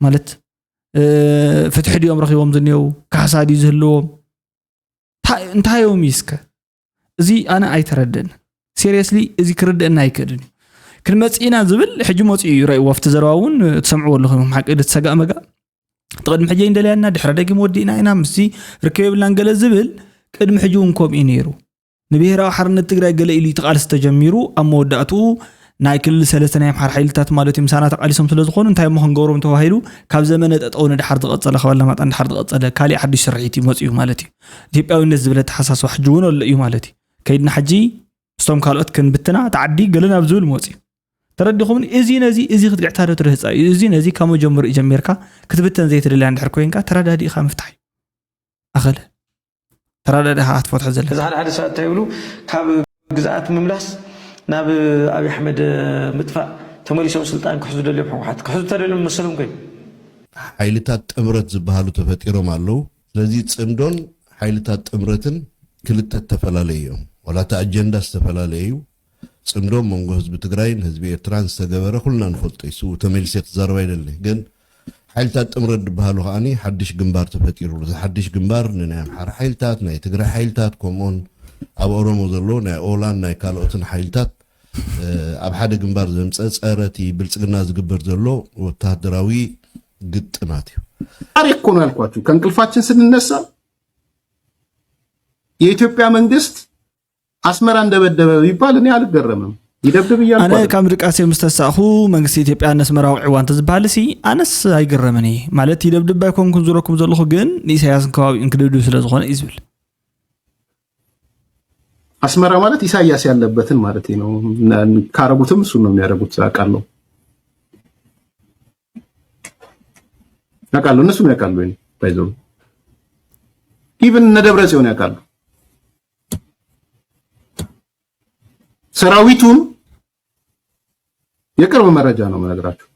ማለት ፍትሒ ድዮም ረኺቦም ዝኒው ካሕሳ ድዩ ዝህልዎም እንታይ እዮም እዩ እስከ እዚ ኣነ ኣይተረድእን ሴሪየስሊ እዚ ክርድእና ኣይክእልን እዩ ክንመፅእ ኢና ዝብል ሕጂ መፅኡ እዩ ረእይዎ ኣብቲ ዘረባ እውን ትሰምዕዎ ኣለኹም ሓቂ ድትሰጋእ መጋእ እቲ ቅድሚ ሕጂ ኣይንደለያና ድሕረ ደጊም ወዲእና ኢና ምስዚ ርከብ የብልናን ገለ ዝብል ቅድሚ ሕጂ እውን ከምኡ እዩ ነይሩ ንብሄራዊ ሓርነት ትግራይ ገለ ኢሉ ተቃልሲ ተጀሚሩ ኣብ መወዳእትኡ ናይ ክልል ሰለስተ ናይ ኣምሓራ ሓይልታት ማለት እዩ ምሳና ተቃሊሶም ስለ ዝኾኑ እንታይ እሞ ክንገብሮም ተባሂሉ ካብ ዘመነ ጠጠው ንድሓር ዝቐፀለ ካብ ኣለማጣ ንድሓር ዝቐፀለ ካሊእ ሓዱሽ ስርሒት እዩ መፅኡ ማለት እዩ ኢትዮጵያዊነት ዝብል ኣተሓሳስባ ሕጂ እውን ኣሎ እዩ ማለት እዩ ከይድና ሕጂ ምስቶም ካልኦት ክንብትና እቲ ዓዲ ገለ ናብ ዝብል መፅኡ ተረዲኹምኒ እዚ ነዚ እዚ ክትግዕታ ዶ ትርህፃ እዩ እዚ ነዚ ካብ መጀመሪኡ ጀሚርካ ክትብተን ዘይትደልያ እንድሕር ኮይንካ ተረዳዲእካ ምፍታሕ እዩ ኣኸለ ተራዳእ ዲኻ ክትፈትሖ ዘለካ? እዚ ሓደ ሓደ ሰባት እንታይ ይብሉ፣ ካብ ግዝኣት ምምላስ ናብ ኣብይ ኣሕመድ ምጥፋእ ተመሊሶም ስልጣን ክሕዙ ደልዮም፣ ህወሓት ክሕዙ ተደልዮም መሰሎም ኮይኑ። ሓይልታት ጥምረት ዝበሃሉ ተፈጢሮም ኣለዉ። ስለዚ ጽምዶን ሓይልታት ጥምረትን ክልተ እተፈላለዩ እዮም። ዋላ እቲ ኣጀንዳ ዝተፈላለየ እዩ። ጽምዶ ኣብ መንጎ ህዝቢ ትግራይን ህዝቢ ኤርትራን ዝተገበረ ኩልና ንፈልጦ እዩ። ስኡ ተመሊሰ ክዛረብ ኣይደሊ። ግን ሓይልታት ጥምረት ዝበሃሉ ከዓኒ ሓድሽ ግንባር ተፈጢሩ። እዚ ሓድሽ ግንባር ንናይ ኣምሓራ ሓይልታት፣ ናይ ትግራይ ሓይልታት፣ ከምኡውን ኣብ ኦሮሞ ዘሎ ናይ ኦላን ናይ ካልኦትን ሓይልታት ኣብ ሓደ ግንባር ዘምፀ ጸረ እቲ ብልፅግና ዝግበር ዘሎ ወታደራዊ ግጥማት እዩ። ዛሬ እኮ ነው ያልኳችሁ። ከእንቅልፋችን ስንነሳ የኢትዮጵያ መንግስት አስመራ እንደበደበ ቢባል እኔ አልገረምም። ይደብድብ እያልኩ ኣነ አይደለም። ካብ ድቃሴ ምስ ተሳእኹ መንግስቲ ኢትዮጵያ ነስመራ ውዕዋ እንተዝበሃል ሲ ኣነስ ኣይግረምን እየ። ማለት ይደብድብ ኣይኮንኩን ዝብለኩም ዘለኹ፣ ግን ንኢሳያስን ከባቢኡን ክድብድብ ስለ ዝኾነ እዩ ዝብል። አስመራ ማለት ኢሳያስ ያለበትን ማለት ነው። እና ካረጉትም እሱን ነው የሚያደርጉት። አውቃለሁ አውቃለሁ፣ እነሱም ያውቃሉ። ይሄን ባይዘው ኢቭን እነ ደብረ ጽዮን ያውቃሉ። ሰራዊቱን የቅርብ መረጃ ነው የምነግራችሁ።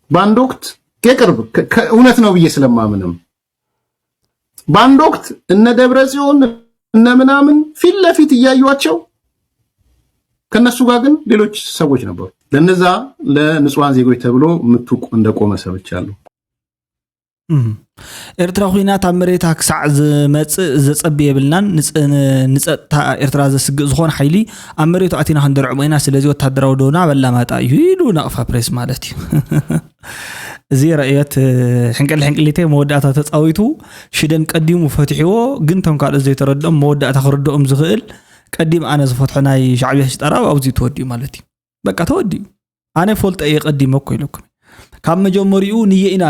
በአንድ ወቅት የቅርብ ከ- ከእውነት ነው ብዬ ስለማምንም በአንድ ወቅት እነ ደብረ ጽዮን እነ ምናምን ፊት ለፊት እያዩዋቸው ከነሱ ጋር ግን ሌሎች ሰዎች ነበሩ። ለነዛ ለንጹሃን ዜጎች ተብሎ ምቱ እንደቆመ ሰምቻለሁ። እም። ኤርትራ ኩናት ኣብ መሬታ ክሳዕ ዝመጽእ ዘጸቢ የብልናን። ንጽ- ንጸጥታ ኤርትራ ዘስግእ ዝኾነ ሓይሊ ኣብ መሬቱ ኣቲና ክንደርዕሞ ኢና። ስለዚ ወታደራዊ ዶና በላማጣ እዩ ኢሉ ናቕፋ ፕሬስ ማለት እዩ። እዚ ርእየት ሕንቅል ሕንቅሊተይ መወዳእታ ተጻዊቱ ሽደን ቀዲሙ ፈትሕዎ። ግን ቶም ካልኦት ዘይተረድኦም መወዳእታ ክርድኦም ዝኽእል ቀዲም ኣነ ዝፈትሖ ናይ ሻዕብያ ሽጠራ ኣብዚኡ ተወዲኡ ማለት እዩ። በቃ ተወዲኡ። ኣነ ፈልጠ እየ ቀዲመ እኮ ኢለኩም። ካብ መጀመሪኡ ንየ ኢና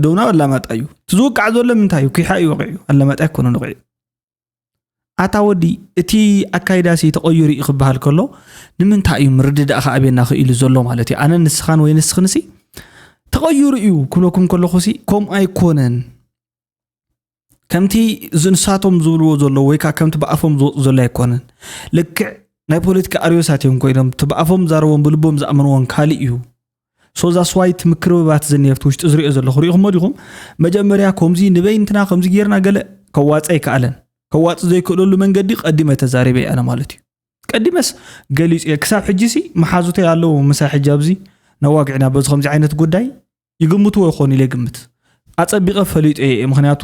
ደውና ኣላማጣ እዩ። እቲ ዝውቃዕ ዘሎ ምንታይ እዩ? ኪሓ እዩ ወቂዑ። ኣላማጣ ኣይኮነን ወቂዑ። ኣታ ወዲ እቲ ኣካይዳሲ ተቐይሩ እዩ ክበሃል ከሎ ንምንታይ እዩ ምርድዳእ ከኣብየና ክኢሉ ዘሎ ማለት እዩ? ኣነ ንስኻን ወይ ንስኽንሲ ተቐይሩ እዩ ክብለኩም ከለኹሲ ከምኡ ኣይኮነን። ከምቲ ዝንሳቶም ዝብልዎ ዘለዉ ወይ ከዓ ከምቲ ብኣፎም ዝወፁ ዘሎ ኣይኮነን። ልክዕ ናይ ፖለቲካ ኣርዮሳት እዮም ኮይኖም እቲ ብኣፎም ዛረቦም ብልቦም ዝኣመንዎን ካልእ እዩ። ሶዛ ስዋይት ምክርብባት ዝኒሀ ኣብቲ ውሽጢ ዝሪኦ ዘለኹ ሪኢኹሞ ዲኹም? መጀመርያ ከምዚ ንበይንትና ከምዚ ጌርና ገለ ከዋፀ ኣይከኣለን። ከዋፅ ዘይክእለሉ መንገዲ ቀዲመ ተዛሪበ ኣነ ማለት እዩ። ቀዲመስ ገሊፁ እየ ክሳብ ሕጂ ሲ መሓዙተይ ኣለዉ ምሳይ ሕጂ ኣብዚ ነዋግዕና በዚ ከምዚ ዓይነት ጉዳይ ይግምትዎ ይኾኑ ኢለ ይግምት። ኣጸቢቐ ፈሊጦ እየ፣ ምኽንያቱ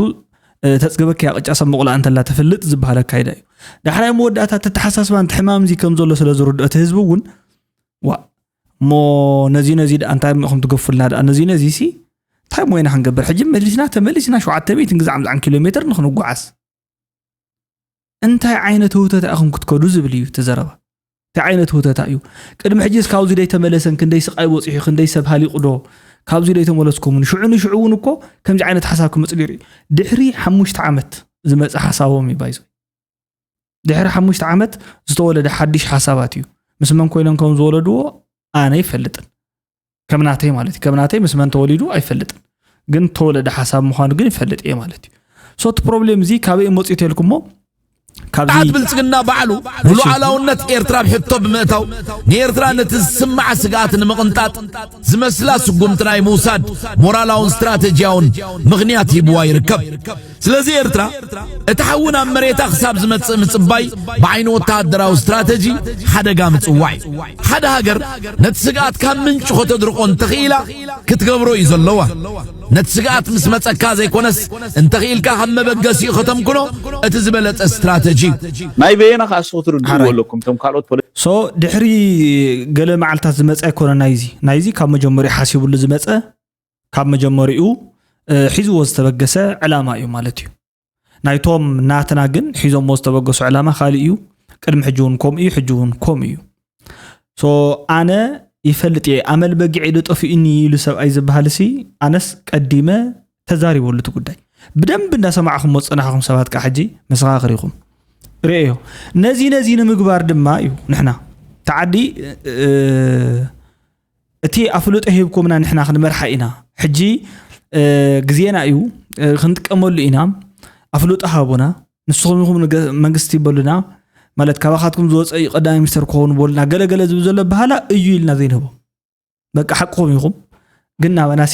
ተጽግበኪ እያ ቅጫ ሰብ መቑላ እንተላ ትፍልጥ ዝበሃል ኣካይዳ እዩ። ዳሕራይ መወዳእታ ተተሓሳስባን ትሕማምዚ ከም ዘሎ ስለ ዝርድኦ እቲ ህዝቢ እውን ዋ እሞ ነዚ ነዚ ደኣ እንታይ እሞ ኢኹም ትገፉልና ደኣ ነዚ ነዚ ሲ እንታይ እሞ ኢና ክንገብር ሕጂ መሊስና ተመሊስና ሸውዓተ ሚእትን ግዛዕ ምዛዕን ኪሎ ሜትር ንክንጓዓዝ እንታይ ዓይነት ህውተታ ኢኹም ክትከዱ ዝብል እዩ እቲ ዘረባ። እንታይ ዓይነት ህውተታ እዩ? ቅድሚ ሕጂስ ካብዚ ደይተመለሰን ክንደይ ስቓይ በፂሑ ክንደይ ሰብ ሃሊቑ ዶ ካብዚ ደይተመለስኩምን? ሽዑ ንሽዑ እውን እኮ ከምዚ ዓይነት ሓሳብ ክመፅእ ገይሩ እዩ። ድሕሪ ሓሙሽተ ዓመት ዝመፀ ሓሳቦም እዩ ባይዞ። ድሕሪ ሓሙሽተ ዓመት ዝተወለደ ሓድሽ ሓሳባት እዩ። ምስ መን ኮይኖም ከም ዝወለድዎ ኣነ ይፈልጥን። ከም ናተይ ማለት እዩ። ከም ናተይ ምስ መን ተወሊዱ ኣይፈልጥን፣ ግን ተወለደ ሓሳብ ምዃኑ ግን ይፈልጥ እየ ማለት እዩ። ሶ እቲ ፕሮብሌም እዚ ካበይ እዩ መፂኡ ተልኩሞ? ካብዚ ስርዓት ብልፅግና ባዕሉ ንሉዓላውነት ኤርትራ ኣብ ሕቶ ብምእታው ንኤርትራ ነቲ ዝስምዓ ስግኣት ንምቕንጣጥ ዝመስላ ስጉምቲ ናይ ምውሳድ ሞራላውን ስትራተጂያውን ምኽንያት ሂብዋ ይርከብ። ስለዚ ኤርትራ እቲ ሓዊ ናብ መሬታ ክሳብ ዝመጽእ ምጽባይ ብዓይኒ ወተሃደራዊ ስትራተጂ ሓደጋ ምጽዋዕ እዩ። ሓደ ሃገር ነቲ ስግኣት ካብ ምንጩ ከተድርቆ እንተኽኢላ ክትገብሮ እዩ ዘለዋ። ነቲ ስግኣት ምስ መጸካ ዘይኮነስ እንተኽኢልካ ካብ መበገሲኡ ከተምክኖ እቲ ዝበለጸ ስትራተጂ እዩ። ናይ በየነ ከኣ እስኹ ትርድእዎ ኣለኩም እቶም ካልኦት ፖለቲ ሶ ድሕሪ ገለ መዓልታት ዝመጸ ኣይኮነ ናይዚ ናይዚ ካብ መጀመሪኡ ሓሲቡሉ ዝመጸ ካብ መጀመሪኡ እ፣ ሒዝዎ ዝተበገሰ ዕላማ እዩ ማለት እዩ። ናይቶም ናትና ግን ሒዞሞ ዝተበገሱ ዕላማ ካልእ እዩ። ቅድሚ ሕጂ እውን ከምኡ እዩ፣ ሕጂ እውን ከምኡ እዩ። ሶ ኣነ ይፈልጥ እየ ኣመል በጊዕ ዶ ጠፊኡኒ ኢሉ ሰብኣይ ዝበሃል ሲ ኣነስ ቀዲመ ተዛሪበሉ እቲ ጉዳይ ብደንብ እንዳሰማዕኹም ዝፀናሕኹም ሰባት ከዓ ሕጂ መሰኻኽር ኢኹም። ርእዮ ነዚ ነዚ ንምግባር ድማ እዩ ንሕና ተዓዲ እ፣ እቲ ኣፍልጦ ሂብኩምና ንሕና ክንመርሓ ኢና። ሕጂ እ፣ ግዜና እዩ እ፣ ክንጥቀመሉ ኢና። ኣፍልጦ ሃቡና፣ ንስኹም ኢኹም ንገ- መንግስቲ ይበሉና፣ ማለት ካባኻትኩም ዝወፀ እዩ ቀዳማይ ሚኒስተር ክኸውን በሉና፣ ገለገለ ዝብል ዘሎ በሃላ እዩ ኢልና ዘይንህቦ። በቃ ሓቅኹም ኢኹም፣ ግን ናበናሲ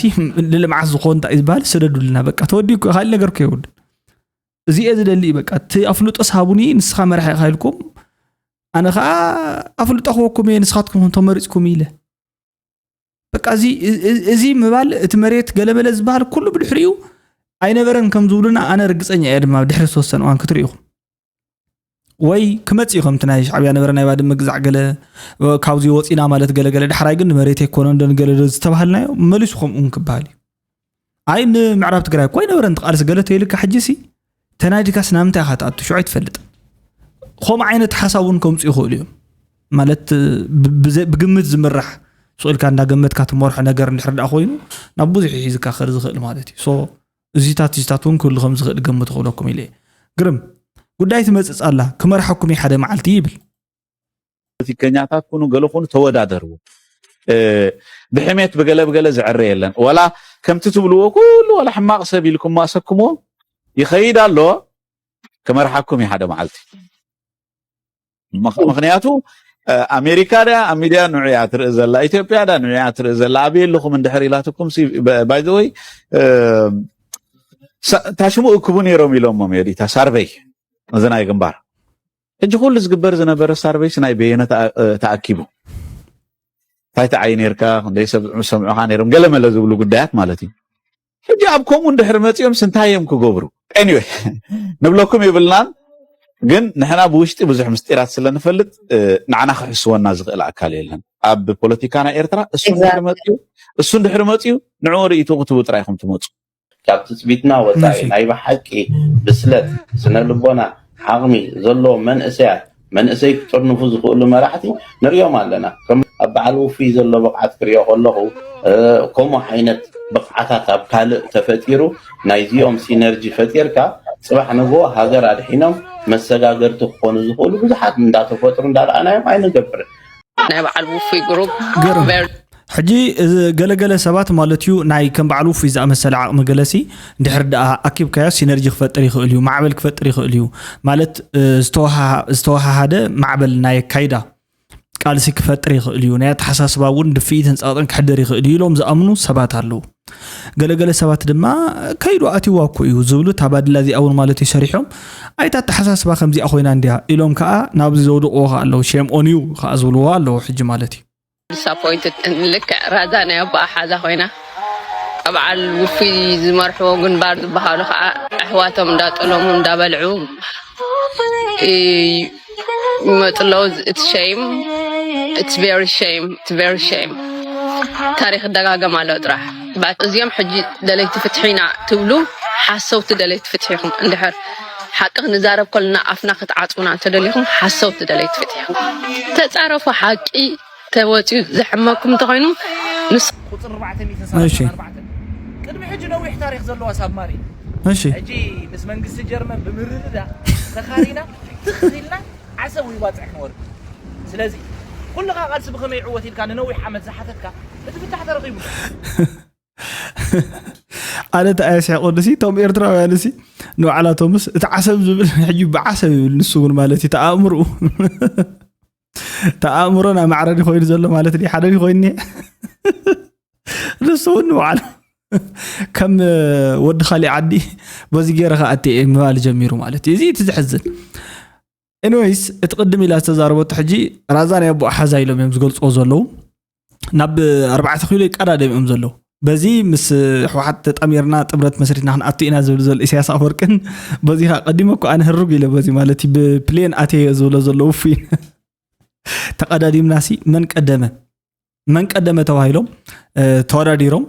ንልምዓት ዝኾን እንታይ እዩ ዝበሃል ስደዱልና። በቃ ተወዲኡ እኮ፣ ካልእ ነገር እኮ የብሉን። እዚ እየ ዝደሊ እዩ በቃ፣ እቲ ኣፍልጦስ ሃቡኒ፣ ንስኻ መራሒ ኢኻ ኢልኩም፣ ኣነ ኸዓ ኣፍልጦ ክወኩም እየ፣ ንስኻትኩም ተመሪፅኩም ኢለ። በቃ እዚ እዚ ምባል፣ እቲ መሬት ገለመለ ዝበሃል ኩሉ ብድሕሪኡ ኣይነበረን ከም ዝብሉና ኣነ ርግፀኛ እየ። ድማ ድሕሪ ዝተወሰነ እዋን ክትርኢ ኢኹም ወይ ክመፅእ እዩ፣ ከምቲ ናይ ሻዕብያ ነበረ ናይ ባድመ ግዛዕ ገለ ካብዚ ወፂና ማለት ገለገለ፣ ዳሕራይ ግን ንመሬት ኣይኮነን ደንገለ ዝተባሃልናዮ መሊሱ ከምኡ እውን ክበሃል እዩ። ኣይ ንምዕራብ ትግራይ እኮ ኣይነበረን ትቃልስ ገለ ተይልካ፣ ሕጂ ሲ ተናዲድካስ ናምንታይ ኢኻ ትኣቱ ሽዑ ኣይትፈልጥን። ከምኡ ዓይነት ሓሳብ እውን ከምፁ ይኽእሉ እዮም ማለት ብ- ብዘ- ብግምት ዝምራሕ ስቕ ኢልካ እንዳገመትካ ትመርሖ ነገር እንድሕር ደኣ ኮይኑ ናብ ብዙሕ ይሒዝካ ክር ዝኽእል ማለት እዩ። ሶ እዚታት እዚታት እውን ክህሉ ከም ዝኽእል ገምቱ ክብለኩም ኢለ እየ። ግርም ጉዳይ ትመፅፅ ኣላ፣ ክመርሓኩም እዩ ሓደ መዓልቲ ይብል። ፖለቲከኛታት ኩኑ ገለ ኩኑ ተወዳደርዎ። ብሕሜት ብገለ ብገለ ዝዕረ የለን። ወላ ከምቲ ትብልዎ ኩሉ ወላ ሕማቕ ሰብ ኢልኩም ማሰክሞ ይኸይድ ኣሎ። ክመርሓኩም እዩ ሓደ መዓልቲ። ምኽንያቱ ኣሜሪካ ዳ ኣብ ሚድያ ንዑ እያ ትርኢ ዘላ፣ ኢትዮጵያ ዳ ንዑ እያ ትርኢ ዘላ። ኣበይ ኣለኹም እንድሕር ኢላትኩም ባይዘወይ ታሽሙ እክቡ ነይሮም ኢሎሞም እዮ ዲታ ሳርቨይ እዚ ናይ ግንባር። ሕጂ ኩሉ ዝግበር ዝነበረ ሳርቨይስ ናይ በየነ ተኣኪቡ እንታይ ተዓይ ነርካ፣ ክንደይ ሰብ ሰምዑኻ ነይሮም፣ ገለመለ ዝብሉ ጉዳያት ማለት እዩ። ሕጂ ኣብ ከምኡ እንድሕር መፂኦም ስንታይ እዮም ክገብሩ? Anyway ንብለኩም ይብልናን፣ ግን ንሕና ብውሽጢ ብዙሕ ምስጢራት ስለንፈልጥ ንዓና ክሕስወና ዝኽእል ኣካል የለን ኣብ ፖለቲካ ናይ ኤርትራ። እሱ እንድሕር መፅኡ እሱ እንድሕር መፅኡ ንዕኡ ርእይቱ ክትቡ ጥራይ ኢኹም ትመፁ። ካብ ትፅቢትና ወፃኢ ናይ ብሓቂ ብስለት፣ ስነ ልቦና፣ ዓቕሚ ዘለዎም መንእሰያት መንእሰይ ክጥርንፉ ዝኽእሉ መራሕቲ ንሪኦም ኣለና። ከም ኣብ በዓል ውፉይ ዘሎ ብቕዓት ክሪኦ ከለኹ ከምኡ ዓይነት ብቕዓታት ኣብ ካልእ ተፈጢሩ ናይዚኦም ሲነርጂ ፈጢርካ ፅባሕ ንግሆ ሃገር ኣድሒኖም መሰጋገርቲ ክኾኑ ዝኽእሉ ብዙሓት እንዳተፈጥሩ እንዳረኣናዮም ኣይንገብርን። ናይ በዓል ውፉይ ግሩፕ ገርም ሕጂ እዚ ገለገለ ሰባት ማለት እዩ ናይ ከም በዓል ውፉይ ዝኣመሰለ ዓቕሚ ገለሲ እንድሕር ደኣ ኣኪብካዮ ሲነርጂ ክፈጥር ይኽእል እዩ፣ ማዕበል ክፈጥር ይኽእል እዩ ማለት ዝተወሃሃደ ማዕበል ናይ ኣካይዳ ቃልሲ ክፈጥር ይኽእል እዩ፣ ናይ ኣተሓሳስባ እውን ድፍኢትን ፀቕጥን ክሕደር ይኽእል እዩ ኢሎም ዝኣምኑ ሰባት ኣለዉ። ገለገለ ሰባት ድማ ከይዱ ኣትይዋ እኮ እዩ ዝብሉ እታ ባድላ እዚኣ እውን ማለት እዩ ሰሪሖም ኣይታ ኣተሓሳስባ ከምዚኣ ኮይና እንድያ ኢሎም ከዓ ናብዚ ዘውድቕዎ ከዓ ኣለዉ። ሼም ኦን ዩ ከዓ ዝብልዎ ኣለዉ ሕጂ ማለት እዩ። ዲስኣፖይንትድ ልክዕ ራዛ ናይ ኣቦኣ ሓዛ ኮይና በዓል ውፉይ ዝመርሕዎ ግንባር ዝበሃሉ ከዓ ኣሕዋቶም እንዳጠለሙ እንዳበልዑ ይመፁ ኣለዉ። እቲ ሸይም it's very shame it's very shame ታሪክ ይደጋገም ኣሎ ጥራሕ። እዚኦም ሕጂ ደለይቲ ፍትሒ ኢና ትብሉ ሓሰውቲ ደለይቲ ፍትሒ ኢኹም። እንድሕር ሓቂ ክንዛረብ ከለና ኣፍና ክትዓፅውና እንተደሊኹም ሓሰውቲ ደለይቲ ፍትሒ ኢኹም። ተፃረፉ ሓቂ ተወፂኡ ዘሕመኩም እንተኾይኑ ንስ ቁፅሪ ኣርባዕተ ሚእትን ሰላሳን ኣርባዕተን ቅድሚ ሕጂ ነዊሕ ታሪክ ዘለዋ ሳብማሪን እሺ ሕጂ ምስ መንግስቲ ጀርመን ብምርድዳ ተኻሪና ትኽ ኢልና ዓሰብ ወይ ባፅዕ ክንወርድ። ስለዚ ኩልኻ ቃልሲ ብኸመይ ይዕወት ኢልካ ንነዊሕ ዓመት ዝሓተትካ እቲ ፍታሕ ተረኺቡ። ኣነ ተኣየ ስሕቁ ንሲ ቶም ኤርትራውያን ሲ ንባዕላቶምስ እቲ ዓሰብ ዝብል ሕጂ ብዓሰብ ይብል ንሱ እውን ማለት እዩ ተኣእምርኡ ተኣእምሮና ማዕረ ድዩ ኮይኑ ዘሎ ማለት ድዩ ሓደ ድዩ ኮይኑ እኒሀ ንሱ እውን ንባዕሉ ከም ወዲ ካሊእ ዓዲ በዚ ገይረ ከኣቲ እየ ምባል ጀሚሩ ማለት እዩ እዚ እቲ ዘሕዝን ኤኒወይስ እቲ ቅድም ኢላ ዝተዛረበቶ ሕጂ ራዛ ናይ ኣቦ ሓዛ ኢሎም እዮም ዝገልፅዎ ዘለዉ ናብ ኣርባዕተ ኪሎ ይቀዳደም እዮም ዘለዉ በዚ ምስ ሕወሓት ተጣሚርና ጥምረት መስሪትና ክንኣቱ ኢና ዝብል ዘሎ ኢሳያስ ኣፈወርቅን በዚ ከዓ ቀዲመ እኮ ኣነ ህሩግ ኢለ በዚ ማለት እዩ ብፕሌን ኣትየ ዝብሎ ዘሎ ውፉይ ተቐዳዲምናሲ መን ቀደመ መን ቀደመ ተባሂሎም ተወዳዲሮም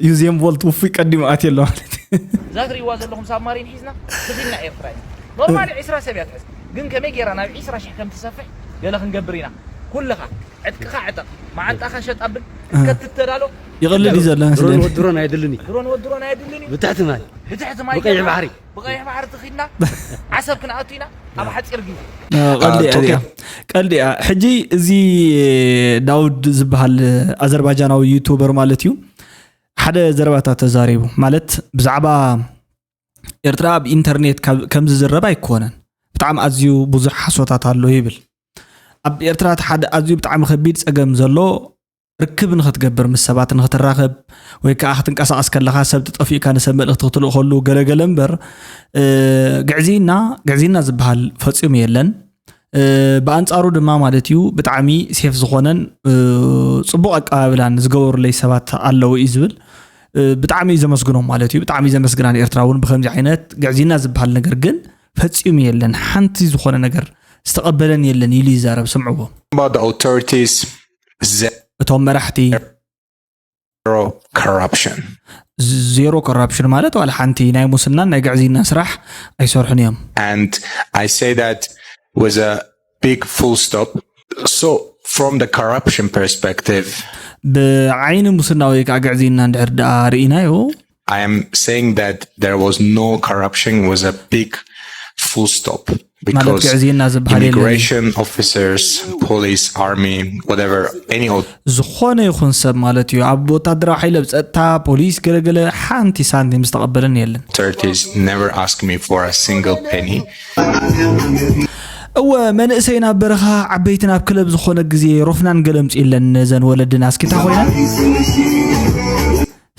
ዩዜን ቮልት ውፉይ ቀዲሙ ኣትየ ኣሎ ማለት እዩ። እዛ ትርእይዋ ዘለኹም ሳብማሪን ሒዝና ትኺልና ኤርትራ ኢና። ኖርማሊ ዒስራ ሰብ እያ ትሕዝ፣ ግን ከመይ ጌራ ናብ ዒስራ ሽሕ ከም ትሰፍሕ ገለ ክንገብር ኢና። ኩልኻ ዕጥቅኻ ዕጠቕ፣ መዓንጣኻ ሸጥ ኣብል፣ ከትተዳሎ ይቐልድ እዩ ዘሎ መስለኒ። ድሮን ወድሮን ኣየድልን እዩ። ድሮን ወድሮን ኣየድልን እዩ። ብትሕቲ ማይ ብቀይሕ ባሕሪ ብቐይሕ ባሕሪ ትኺድና ዓሰብ ክንኣቱ ኢና ኣብ ሓፂር ግዜ። ቀልዲ እያ እዚኣ። ቀልዲ እያ። ሕጂ እዚ ዳውድ ዝበሃል ኣዘርባጃናዊ ዩቱበር ማለት እዩ ሓደ ዘረባታት ተዛሪቡ ማለት ብዛዕባ ኤርትራ ኣብ ኢንተርኔት ከም ዝዝረብ ኣይኮነን። ብጣዕሚ ኣዝዩ ብዙሕ ሓሶታት ኣሎ ይብል። ኣብ ኤርትራ እቲ ሓደ ኣዝዩ ብጣዕሚ ከቢድ ጸገም ዘሎ፣ ርክብ ንኽትገብር፣ ምስ ሰባት ንኽትራኸብ፣ ወይ ከዓ ክትንቀሳቐስ ከለኻ ሰብ ተጠፊእካ ንሰብ መልእኽቲ ክትልእኸሉ ገለገለ እምበር፣ ግዕዝይና ግዕዝይና ዝበሃል ፈፂሙ የለን። ብኣንፃሩ ድማ ማለት እዩ ብጣዕሚ ሴፍ ዝኾነን ፅቡቕ ኣቀባብላን ዝገበሩለይ ሰባት ኣለዉ እዩ ዝብል። ብጣዕሚ እዩ ዘመስግኖም ማለት እዩ። ብጣዕሚ ዘመስግና ንኤርትራ እውን ብከምዚ ዓይነት ግዕዝይና ዝበሃል ነገር ግን ፈፂሙ የለን፣ ሓንቲ ዝኾነ ነገር ዝተቐበለን የለን ኢሉ ይዛረብ። ስምዕዎ። About the authorities, እቶም መራሕቲ zero corruption. ዜሮ ኮራፕሽን ማለት ዋላ ሓንቲ ናይ ሙስናን ናይ ግዕዝይና ስራሕ ኣይሰርሑን እዮም። And I say that with a big full stop. So, from the corruption perspective, ብዓይኒ ሙስና ወይ ከዓ ግዕዝይና እንድሕር ደኣ ርኢናዮ I am saying that there was no corruption with a big full stop ማለት because ግዕዝይና ዝበሃል የለን። immigration officers, police, army, whatever, any of ዝኾነ ይኹን ሰብ ማለት እዩ ኣብ ወታደራዊ ሓይሊ ኣብ ጸጥታ ፖሊስ ገለገለ ሓንቲ ሳንቲም ዝተቐበለን የለን። authorities never asked me for a single penny. እወ መንእሰይ ናብ በረኻ ዓበይቲ ናብ ክለብ ዝኾነ ግዜ ሮፍናን ገለምጽ ኢለን ነዘን ወለድና እስኪታ ኮይነን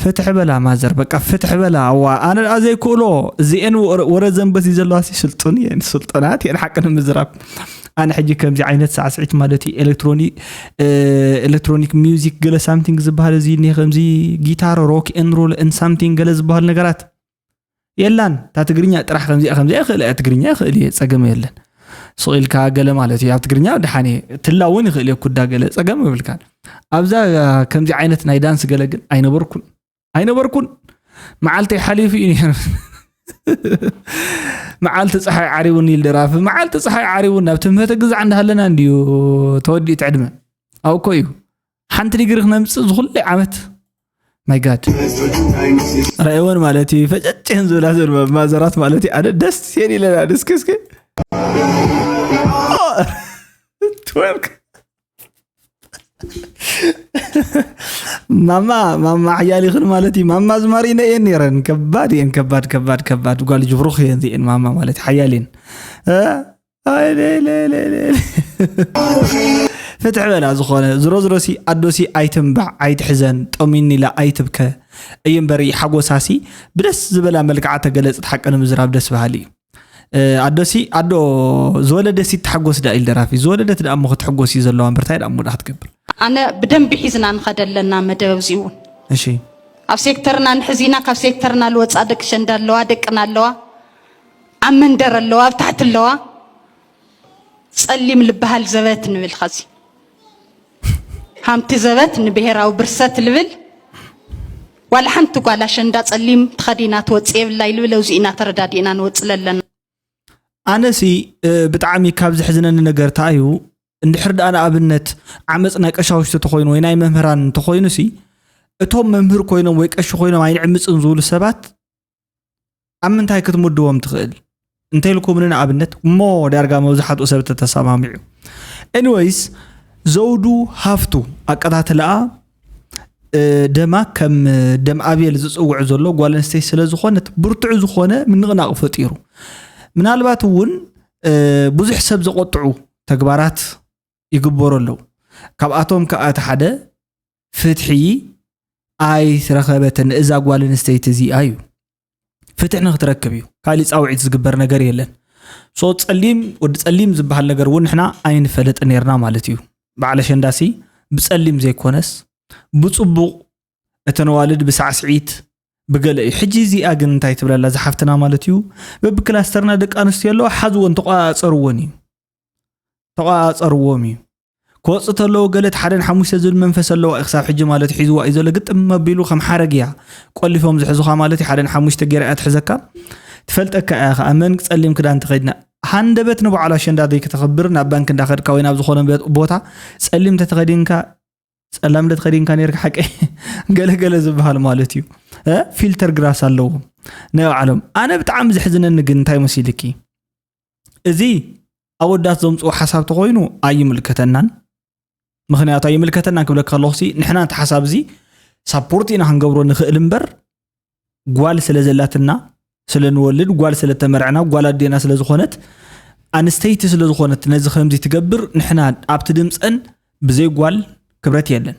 ፍትሕ በላ ማዘር በቃ ፍትሕ በላ። እዋ ኣነ ደኣ ዘይክእሎ እዚኤን ወረ- ወረ ዘንበሲ ዘለዋ ሲ ስልጡን እየን ስልጡናት እየን ሓቂ ንምዝራብ። ኣነ ሕጂ ከምዚ ዓይነት ሳዕስዒት ማለት እዩ ኤሌክትሮኒ ኤሌክትሮኒክ ሚውዚክ ገለ ሳምቲንግ ዝበሃል እዚ እኒሀ ከምዚ ጊታር ሮክ ኤን ሮል ን ሳምቲንግ ገለ ዝበሃል ነገራት የላን። እታ ትግርኛ ጥራሕ ከምዚኣ ከምዚኣ ይኽእል እያ ትግርኛ ይኽእል እየ ጸገም የለን። ስቕ ኢልካ ገለ ማለት እዩ ኣብ ትግርኛ ድሓን እየ ትላ እውን ይኽእል እየ ኩዳ ገለ ጸገም ይብልካን። ኣብዛ ከምዚ ዓይነት ናይ ዳንስ ገለ ግን ኣይነበርኩን ኣይነበርኩን። መዓልተይ ሓሊፉ እዩ ነይሩ። መዓልቲ ፀሓይ ዓሪቡኒ ኢል ደራፊ መዓልቲ ፀሓይ ዓሪቡኒ ኣብ ትምህርቲ ግዛዕ እንዳሃለና እንድዩ ተወዲኡ ትዕድመ ኣብኮ እዩ ሓንቲ ዲግሪ ክነምፅእ ዝኩለይ ዓመት ማይ ጋድ ረእወን ማለት እዩ ፈጨጭን ዝብላ ዘን ማዘራት ማለት እዩ ኣነ ደስ የን ኢለና እስኪ እስኪ ትወርክ ማማ ማማ ሓያል ይኽን ማለት እዩ ማማ ዝማሪነ እየን ነይረን ከባድ እየን ከባድ ከባድ ከባድ ጓል ጅብሩኽ እየን እዚአን ማማ ማለት ሓያል እየን ፍትሕ በላ ዝኾነ ዝሮ ዝሮ ሲ ኣዶ ሲ ኣይትንባዕ ኣይትሕዘን ጠሚኒላ ኣይትብከ እይ እምበሪ ሓጎሳ ሲ ብደስ ዝበላ መልክዓ ተገለፅት ሓቂ ንምዝራብ ደስ በሃሊ እዩ ኣዶ ሲ ኣዶ ዝወለደ ሲ ተሓጎስ ዳ ኢል ደራፊ ዝወለደት ዳ እሞ ክትሕጎስ እዩ ዘለዋ እምበር ታይ ዳ እሞ ዳ ክትገብር ኣነ ብደንቢ ሒዝና ንኸደ ኣለና መደብ እዚኡ እውን እሺ ኣብ ሴክተርና ንሕዚና ካብ ሴክተርና ልወፃ ደቂ ሸንዳ ኣለዋ ደቅና ኣለዋ ኣብ መንደር ኣለዋ ኣብ ታሕቲ ኣለዋ ፀሊም ልበሃል ዘበት ንብል ኸዚ ሃምቲ ዘበት ንብሄራዊ ብርሰት ልብል ዋላ ሓንቲ ጓል ኣሸንዳ ፀሊም ተኸዲና ትወፅእ የብላ ኢልብል ኣብዚ ኢና ተረዳዲእና ንወፅእ ለለና ኣነሲ ብጣዕሚ ካብ ዘሕዝነኒ ነገር ተኣዩ እንድሕር ደኣ ንኣብነት ዓመፅ ናይ ቀሻውሽቲ ተኮይኑ ወይ ናይ መምህራን እንተኮይኑሲ እቶም መምህር ኮይኖም ወይ ቀሺ ኮይኖም ኣይንዕምፅን ዝብሉ ሰባት ኣብ ምንታይ ክትምድቦም ትኽእል እንተኢልኩምኒ ንኣብነት እሞ ዳርጋ መብዛሕትኡ ሰብ ተተሰማሚዑ ኤኒወይስ ዘውዱ ሃፍቱ ኣቀታትላኣ ደማ ከም ደም ኣቤል ዝፅውዕ ዘሎ ጓል ኣንስተይቲ ስለ ዝኾነት ብርቱዕ ዝኾነ ምንቕናቕ ፈጢሩ ምናልባት እውን ብዙሕ ሰብ ዘቆጥዑ ተግባራት ይግበሩ ኣለዉ ካብኣቶም ከዓ እቲ ሓደ ፍትሒ ኣይረኸበትን እዛ ጓል ኣንስተይቲ እዚኣ እዩ ፍትሒ ንክትረክብ እዩ ካሊእ ፃውዒት ዝግበር ነገር የለን ሶ ፀሊም ወዲ ፀሊም ዝበሃል ነገር እውን ንሕና ኣይንፈልጥ ነርና ማለት እዩ በዓል ኣሸንዳሲ ብፀሊም ዘይኮነስ ብፅቡቕ እተን ኣዋልድ ብሳዕስዒት ብገለ እዩ ሕጂ እዚኣ ግን እንታይ ትብለላ ዝሓፍትና ማለት እዩ በብክላስተርና ደቂ ኣንስትዮ ኣለዋ ሓዝወን ተቋፀርወን እዩ ተቋፀርዎም እዩ ክወፅ ተለዎ ገለ እቲ ሓደን ሓሙሽተ ዝብል መንፈስ ኣለዋ እዩ ክሳብ ሕጂ ማለት ሒዝዋ እዩ ዘሎ ግጥም ኣቢሉ ከም ሓረግ እያ ቆሊፎም ዝሕዙኻ ማለት እዩ ሓደን ሓሙሽተ ገይራ እያ ትሕዘካ ትፈልጠካ እያ ከዓ መን ፀሊም ክዳን ተኸድና ሃንደበት ንበዓል ኣሸንዳ ዘይክተኽብር ናብ ባንክ እንዳኸድካ ወይ ናብ ዝኾነ ቦታ ፀሊም ተተኸዲንካ ፀላም ዶ ተኸዲንካ ነርካ ሓቀይ ገለገለ ዝበሃል ማለት እዩ ፊልተር ግራስ ኣለዎም ናይ ባዕሎም ኣነ ብጣዕሚ ዘሕዝነኒ ግን እንታይ መሲልኪ እዚ ኣወዳት ዘምፅኡ ሓሳብ ተኮይኑ ኣይምልከተናን ምክንያቱ ኣይምልከተናን ክብለካ ከለኩሲ ንሕና እቲ ሓሳብ እዚ ሳፖርት ኢና ክንገብሮ ንክእል እምበር ጓል ስለ ዘላትና ስለ ንወልድ፣ ጓል ስለ ተመርዕና፣ ጓል ኣዴና ስለ ዝኾነት፣ ኣንስተይቲ ስለ ዝኾነት ነዚ ከምዚ ትገብር፣ ንሕና ኣብቲ ድምፀን ብዘይ ጓል ክብረት የለን።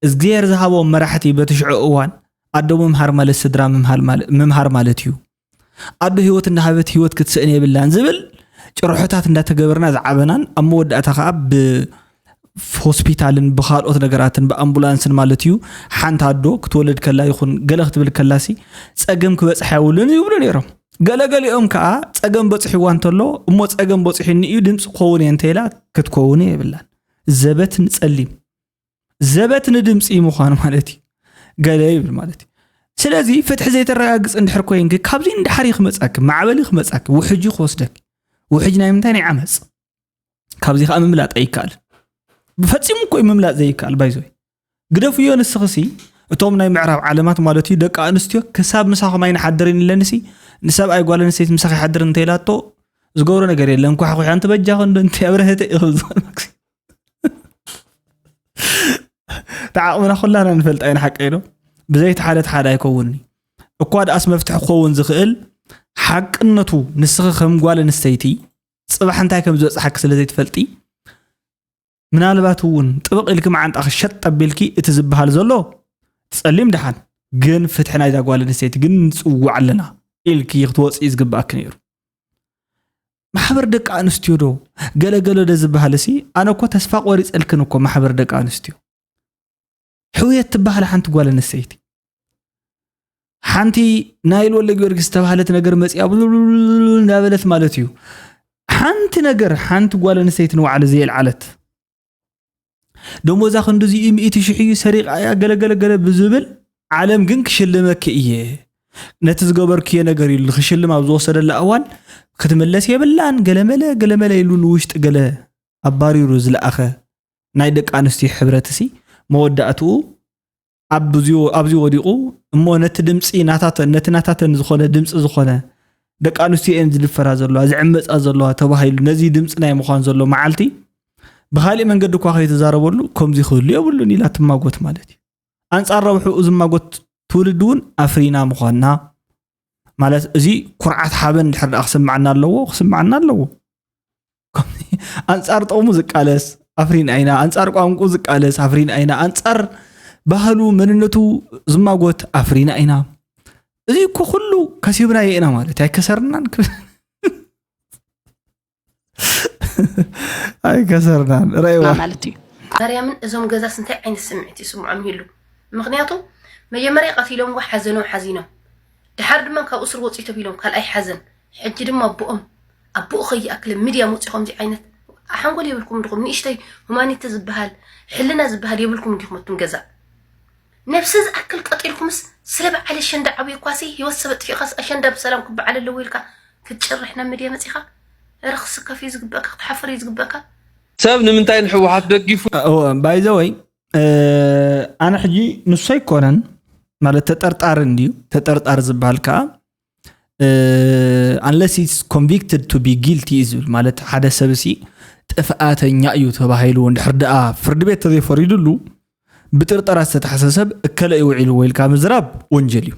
እግዚኣብሔር ዝሃቦም መራሕቲ በቲ ሽዑ እዋን ኣዶ ምምሃር ማለት ስድራ ምምሃር ማለ- ምምሃር ማለት እዩ። ኣዶ ህይወት እንዳሃበት ህይወት ክትስእን የብላን ዝብል ጭርሖታት እንዳተገበርና ዝዓበናን ኣብ መወዳእታ ከዓ ብሆስፒታልን ብካልኦት ነገራትን ብኣምቡላንስን ማለት እዩ ሓንቲ ኣዶ ክትወልድ ከላ ይኹን ገለ ክትብል ከላሲ ፀገም ክበፅሕ የብሉን ይብሉ ነይሮም። ገለገሊኦም ከዓ ፀገም በፅሕዋ እንተሎ እሞ ፀገም በፅሑኒ እዩ ድምፂ ክኸውን እየ እንተኢላ ክትከውን የብላን። ዘበት ንፀሊም ዘበት ንድምፂ ምዃን ማለት እዩ። ገለ ይብል ማለት እዩ። ስለዚ ፍትሒ ዘይተረጋግፅ እንድሕር ኮይንኪ ካብዚ እንድሓር እዩ ክመፃኪ፣ ማዕበል እዩ ክመፃኪ፣ ውሕጅ እዩ ክወስደኪ። ውሕጅ ናይ ምንታይ ናይ ዓመፅ ካብዚ ከዓ ምምላጥ ኣይከኣልን። ብፈፂሙ እኮ እዩ ምምላጥ ዘይከኣል ባይዞይ ግደፍዮ ንስኽሲ እቶም ናይ ምዕራብ ዓለማት ማለት እዩ ደቂ ኣንስትዮ ክሳብ ምሳኹም ኣይንሓድርን ኢለንሲ ንሰብኣይ ጓል ኣንስተይቲ ምሳኺ ይሓድር እንተኢላቶ ዝገብሮ ነገር የለን። ኳሕኩሕ ኣንቲ በጃኹ እንዶ እንታይ ኣብረህተ ኢኹ ዝብል ተዓቕምና ኩላና ንፈልጣ ኢና ሓቀይ ዶ ብዘይቲ ሓደ ሓደ ኣይከውንኒ እኳ ደኣስ መፍትሒ ክኸውን ዝኽእል ሓቅነቱ ንስኺ ከም ጓል ኣንስተይቲ ፅባሕ እንታይ ከም ዝበፅሓኪ ስለ ዘይትፈልጢ ምናልባት እውን ጥብቕ ኢልኪ መዓንጣኺ ሸጥ ኣቢልኪ እቲ ዝበሃል ዘሎ ጸሊም ደሓን ግን ፍትሒ ናይዛ ጓል ኣንስተይቲ ግን ንፅውዕ ኣለና ኢልኪ ክትወፅኢ ዝግባኣኪ ነይሩ። ማሕበር ደቂ ኣንስትዮ ዶ ገለገለ ዶ ዝበሃል ሲ ኣነ እኮ ተስፋ ቆሪፀልክን እኮ ማሕበር ደቂ ኣንስትዮ ሕውየት ትበሃል ሓንቲ ጓል ኣንስተይቲ ሓንቲ ናይል ወልደ ጊዮርጊስ ዝተባህለት ነገር መፂኣ ብሉሉሉ እንዳበለት ማለት እዩ ሓንቲ ነገር ሓንቲ ጓል ኣንስተይቲ ንባዕሉ ዘየልዓለት ደሞዛ ክንድዚ እዩ ሚእቲ ሽሕ እዩ ሰሪቓ እያ ገለገለገለ ብዝብል ዓለም ግን ክሽልመኪ እየ ነቲ ዝገበርክዮ ነገር ኢሉ ንክሽልም ኣብ ዝወሰደላ እዋን ክትምለስ የብላን ገለመለ ገለመለ ኢሉ ንውሽጢ ገለ ኣባሪሩ ዝለኣኸ ናይ ደቂ ኣንስትዮ ሕብረት ሲ መወዳእትኡ ኣብዚ ወዲቑ እሞ ነቲ ድምፂ ናታተን ነቲ ናታተን ዝኾነ ድምፂ ዝኾነ ደቂ ኣንስትዮ እየን ዝድፈራ ዘለዋ ዝዕመፃ ዘለዋ ተባሂሉ ነዚ ድምፂ ናይ ምዃን ዘሎ መዓልቲ ብካሊእ መንገዲ እኳ ከይተዛረበሉ ከምዚ ክህሉ የብሉን ኢላ ትማጎት ማለት እዩ። ኣንፃር ረብሕኡ ዝማጎት ትውልዲ እውን ኣፍሪና ምዃንና ማለት እዚ ኩርዓት ሓበን ድሕር ደኣ ክስምዓና ኣለዎ ክስምዓና ኣለዎ። ኣንጻር ጥቕሙ ዝቃለስ ኣፍሪና ኢና፣ ኣንጻር ቋንቁ ዝቃለስ ኣፍሪና ኢና፣ ኣንጻር ባህሉ መንነቱ ዝማጎት ኣፍሪና ኢና። እዚ እኮ ኩሉ ከሲብናዮ ኢና ማለት ኣይከሰርናን ክብል ኣይከሰርናን ረእዋ ማለት እዩ። ማርያምን እዞም ገዛስ እንታይ ዓይነት ስምዒት ይስምዖም ይህሉ? ምኽንያቱ መጀመርያ ቀቲሎምዎ ሓዘኖም ሓዚኖም፣ ድሓር ድማ ካብ እስር ወፂ ተቢሎም ካልኣይ ሓዘን። ሕጂ ድማ ኣቦኦም ኣቦኡ ከይኣክል ሚድያ መፂ ከምዚ ዓይነት ሓንጎል የብልኩም ዲኹም? ንእሽተይ ሁማኒቲ ዝበሃል ሕልና ዝበሃል የብልኩም ዲኹም? ኣቱም ገዛ ነብሲ ዝኣክል ቀጢልኩምስ ስለ በዓል ኣሸንዳ ዓብዩ እኳሲ ህይወት ሰብ ኣጥፊእኻስ ኣሸንዳ ብሰላም ክበዓል ኣለዎ ኢልካ ክትጭርሕ ናብ ሚድያ መፂኻ? ኧረ ክስከፍ እዩ ዝግበእካ፣ ክትሓፍር እዩ ዝግበእካ። ሰብ ንምንታይ ንሕወሓት ደጊፉ? ባይዘወይ ኣነ ሕጂ ንሱ ኣይኮነን ማለት ተጠርጣሪ እንድዩ ተጠርጣሪ ዝበሃል ከዓ unless it's convicted to be guilty እዩ ዝብል ማለት ሓደ ሰብ ሲ ጥፍኣተኛ እዩ ተባሂሉ እንድሕር ደኣ ፍርዲ ቤት ተዘይፈሪዱሉ ብጥርጠራ ዝተታሕሰ ሰብ እከለ እዩ ውዒሉ ኢልካ ምዝራብ ወንጀል እዩ።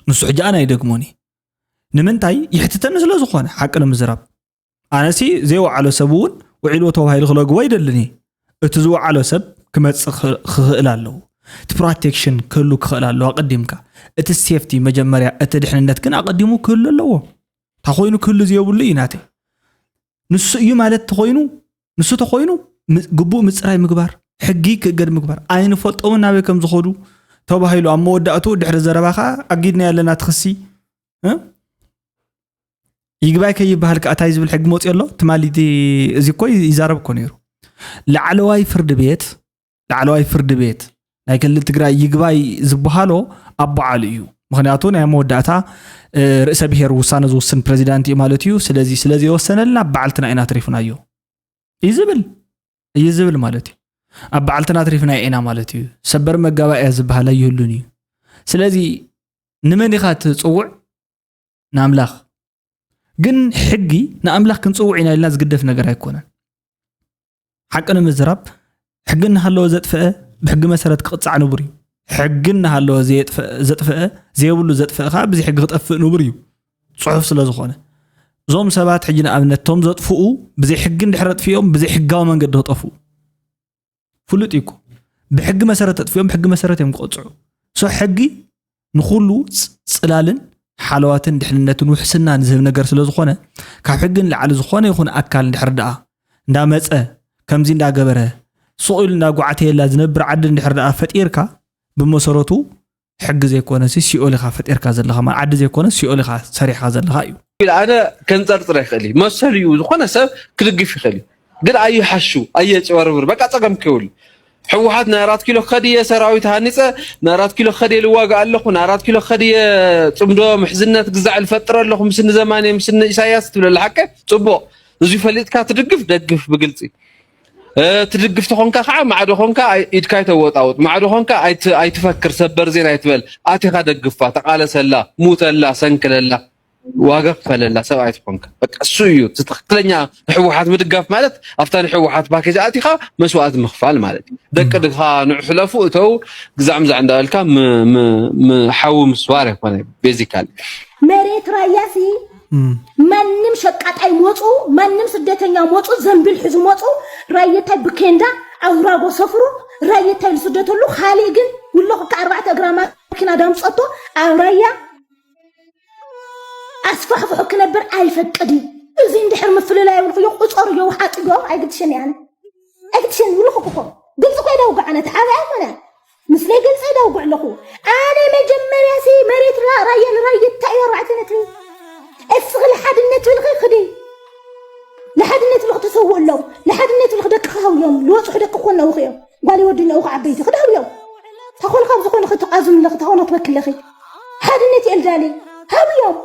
ንሱ ሕጂ ኣነ ኣይደግሞን እየ። ንምንታይ ይሕትተኒ ስለ ዝኾነ ሓቂ ንምዝራብ ኣነሲ ዘይወዓሎ ሰብ እውን ውዒልዎ ተባሂሉ ክለግቦ ኣይደልን እየ። እቲ ዝወዓሎ ሰብ ክመፅእ ክኽእል ኣለዎ። እቲ ፕሮቴክሽን ክህሉ ክኽእል ኣለዎ ኣቐዲምካ። እቲ ሴፍቲ መጀመርያ እቲ ድሕንነት ግን ኣቐዲሙ ክህሉ ኣለዎ። እንታ ኮይኑ ክህሉ ዝየብሉ እዩ ናተይ። ንሱ እዩ ማለት ተኾይኑ ንሱ ተኾይኑ ግቡእ ምፅራይ ምግባር ሕጊ ክእገድ ምግባር ኣይንፈልጦምን ናበይ ከም ዝኸዱ ተባሂሉ ኣብ መወዳእቱ ድሕሪ ዘረባ ከዓ ኣጊድና ያለና ትኽሲ ይግባይ ከይበሃል ከዓ ታይ ዝብል ሕጊ መፅዮ ኣሎ ትማሊ እዚ እኮ ይዛረብ እኮ ነይሩ ላዕለዋይ ፍርዲ ቤት ላዕለዋይ ፍርዲ ቤት ናይ ክልል ትግራይ ይግባይ ዝበሃሎ ኣብ በዓሉ እዩ ምክንያቱ ናይ መወዳእታ ርእሰ ብሄር ውሳነ ዝውስን ፕሬዚዳንት እዩ ማለት እዩ ስለዚ ስለዘይወሰነልና በዓልትና ኢና ኣትሪፍናዮ እዩ ዝብል እዩ ዝብል ማለት እዩ ኣብ በዓልትና ኣትሪፍናዮ ኢና ማለት እዩ ሰበር መጋባእያ ዝበሃል ኣይህሉን እዩ ስለዚ ንመን ኢኻ ትፅውዕ ንኣምላኽ ግን ሕጊ ንኣምላኽ ክንፅውዕ ኢና ኢልና ዝግደፍ ነገር ኣይኮነን ሓቂ ንምዝራብ ሕጊ እናሃለወ ዘጥፍአ ብሕጊ መሰረት ክቕፃዕ ንቡር እዩ ሕጊ እናሃለወ ዘየጥፍአ ዘጥፍአ፣ ዘየብሉ ዘጥፍአ ከዓ ብዘይ ሕጊ ክጠፍእ ንቡር እዩ፣ ፅሑፍ ስለ ዝኾነ። እዞም ሰባት ሕጂ ንኣብነት እቶም ዘጥፍኡ ብዘይ ሕጊ እንድሕር ኣጥፊኦም ብዘይ ሕጋዊ መንገዲ ክጠፍኡ ፍሉጥ እዩ እኮ። ብሕጊ መሰረት ኣጥፊኦም ብሕጊ መሰረት እዮም ክቐፅዑ። ሶ ሕጊ ንኹሉ ፅ- ፅላልን ሓለዋትን ድሕንነትን ውሕስናን ዝህብ ነገር ስለ ዝኾነ፣ ካብ ሕጊ ንላዕሊ ዝኾነ ይኹን ኣካል እንድሕር ደኣ እንዳመፀ ከምዚ እንዳገበረ ሱቕ ኢሉ እንዳጓዓተየላ ዝነብር ዓዲ እንድሕር ደኣ ፈጢርካ፣ ብመሰረቱ ሕጊ ዘይኮነሲ ሲኦል ኢኻ ፈጢርካ ዘለኻ፣ ማለት ዓዲ ዘይኮነ ሲኦል ኢኻ ሰሪሕካ ዘለኻ እዩ። ኣነ ከንፀርፅር ይኽእል እዩ መሰል እዩ። ዝኾነ ሰብ ክድግፍ ይኽእል እዩ። ግን ኣይሓሹ፣ ኣየጭበርብር፣ በቃ ፀገም ከይብሉ። ህወሓት ናይ ኣራት ኪሎ ከድየ ሰራዊት ሃኒፀ፣ ናይ ኣራት ኪሎ ከድየ ልዋጋ ኣለኹ፣ ናይ ኣራት ኪሎ ከድየ ፅምዶ ምሕዝነት ግዛዕ ልፈጥር ኣለኹ ምስኒ ዘማኔ ምስኒ ኢሳያስ ትብለላ ሓቀ። ፅቡቕ፣ እዚ ፈሊጥካ ትድግፍ ደግፍ ብግልፂ። ትድግፍ ተኾንካ ከዓ ማዕዶ ኾንካ ኢድካ ኣይተወጣውጥ፣ ማዕዶ ኾንካ ኣይትፈክር፣ ሰበር ዜና ኣይትበል። ኣቲኻ ደግፋ፣ ተቓለሰላ፣ ሙተላ፣ ሰንክለላ፣ ዋጋ ክፈለላ ሰብኣይ ትኾንካ። በቃ እሱ እዩ እቲ ትኽክለኛ። ንሕወሓት ምድጋፍ ማለት ኣብታ ንሕወሓት ፓኬጅ ኣቲኻ መስዋእቲ ምኽፋል ማለት እዩ። ደቂ ድኻ ንዑ ሕለፉ እተው ግዛዕ ምዛዕ እንዳበልካ ሓዊ ምስዋር ኣይኮነ ቤዚካሊ። መሬት ራያ ሲ ማንም ሸቃጣይ ሞፁ፣ ማንም ስደተኛ ሞፁ፣ ዘንቢል ሒዙ ሞፁ። ራየታይ ብኬንዳ ኣውራጎ ሰፍሩ። ራየታይ ልስደተሉ። ካሊእ ግን ውሎ ክካ ኣርባዕተ እግራ ማኪና ዳምፀቶ ኣብ ራያ ኣስፋሕፍሑ ክነብር ኣይፈቅድ እዩ። እዚ እንድሕር ምፍልላይ የብልክዮ ቁፀርዮ ውሓጥዮ። ኣይግድሸን እየ ኣነ ኣይግድሸን ይብልኩ እኮ። ግልፂ ኮይዳ ውግዓነ ተሓብኣ ኮነ ምስለይ ግልፂ ደውጉዕ ኣለኹ። ኣነ መጀመርያ ሲ መሬት ራያ ንራይታ እዩ ኣርባዕተ ነጥቢ። እስኺ ንሓድነት ብልኺ ክዲ ንሓድነት ብልኺ ተሰውእሎም። ንሓድነት ብልኺ ደቅኺ ሃብዮም። ልወፅሑ ደቂ ክኾን ነውኺ እዮም። ጓል ወድኛኡ ዓበይቲ ክዲ ሃብዮም። ተኾን ካብ ዝኾነ ክትቃዙ ኣለኺ ተኾነ ክትበክለኺ ሓድነት የልዳሊ ሃብዮም።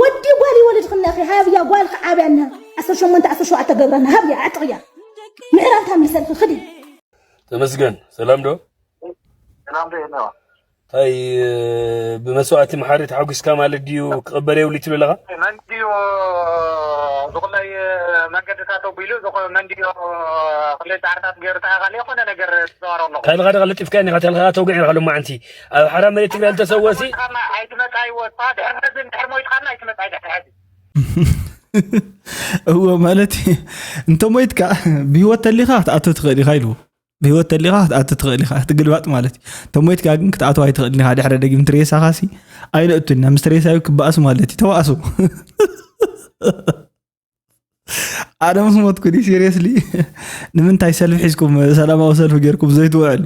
ወዲ ጓል ይወልድ ክነኺ ሃብያ ጓል ክዓብያና ዓሰርተ ሸሞንተ ዓሰርተ ሸውዓተ ገብረና ሃብያ ኣጥቕያ ምዕራብ ታምልሰልኺ ክዲ ተመስገን ሰላም ዶ? ሰላም ዶ የለዋ? እንታይ ብመስዋእቲ መሓሪ ተሓጒስካ ማለት ድዩ? ክቕበር የብሉ ትብል ኣለኻ? መን ድዩ ዝኹላይ መንገድታት ኣቢሉ ዝኾ- መን ድዩ ክልተ ዓርታት ገይሩ ተኣኻለ የኾነ ነገር ትዘዋሮ ኣለኹ። ታይልኻ ደኻ ለጢፍካ ኒኻ ታይልኻ ተውግዕ ኢኻ ሎማዓንቲ ኣብ ሓራ መሬት ትግራይ ዝተሰወሲ ኣይትመጻይ ወጥፋ ድሕር ነዚ ድሕር ሞይትኻና ኣይትመጻይ ድሕር ሕዚ እወ ማለት እንተ ሞይትካ ብህይወት ተሊኻ ክትኣቱ ትኽእል ኢኻ ኢልዎ። ብህይወት ተሊኻ ክትኣቱ ትኽእል ኢኻ፣ እቲ ግልባጥ ማለት እዩ። ተሞይትካ ግን ክትኣትዋ ኣይትኽእልን ኢኻ። ድሕረ ደጊም ትሬሳኻሲ ኣይነእቱን ኢና። ምስ ትሬሳዩ ክበኣሱ ማለት እዩ። ተባእሱ። ኣነ ምስ ሞትኩ ድዩ ሲሪየስሊ? ንምንታይ ሰልፊ ሒዝኩም ሰላማዊ ሰልፊ ጌርኩም ዘይትውዕሉ?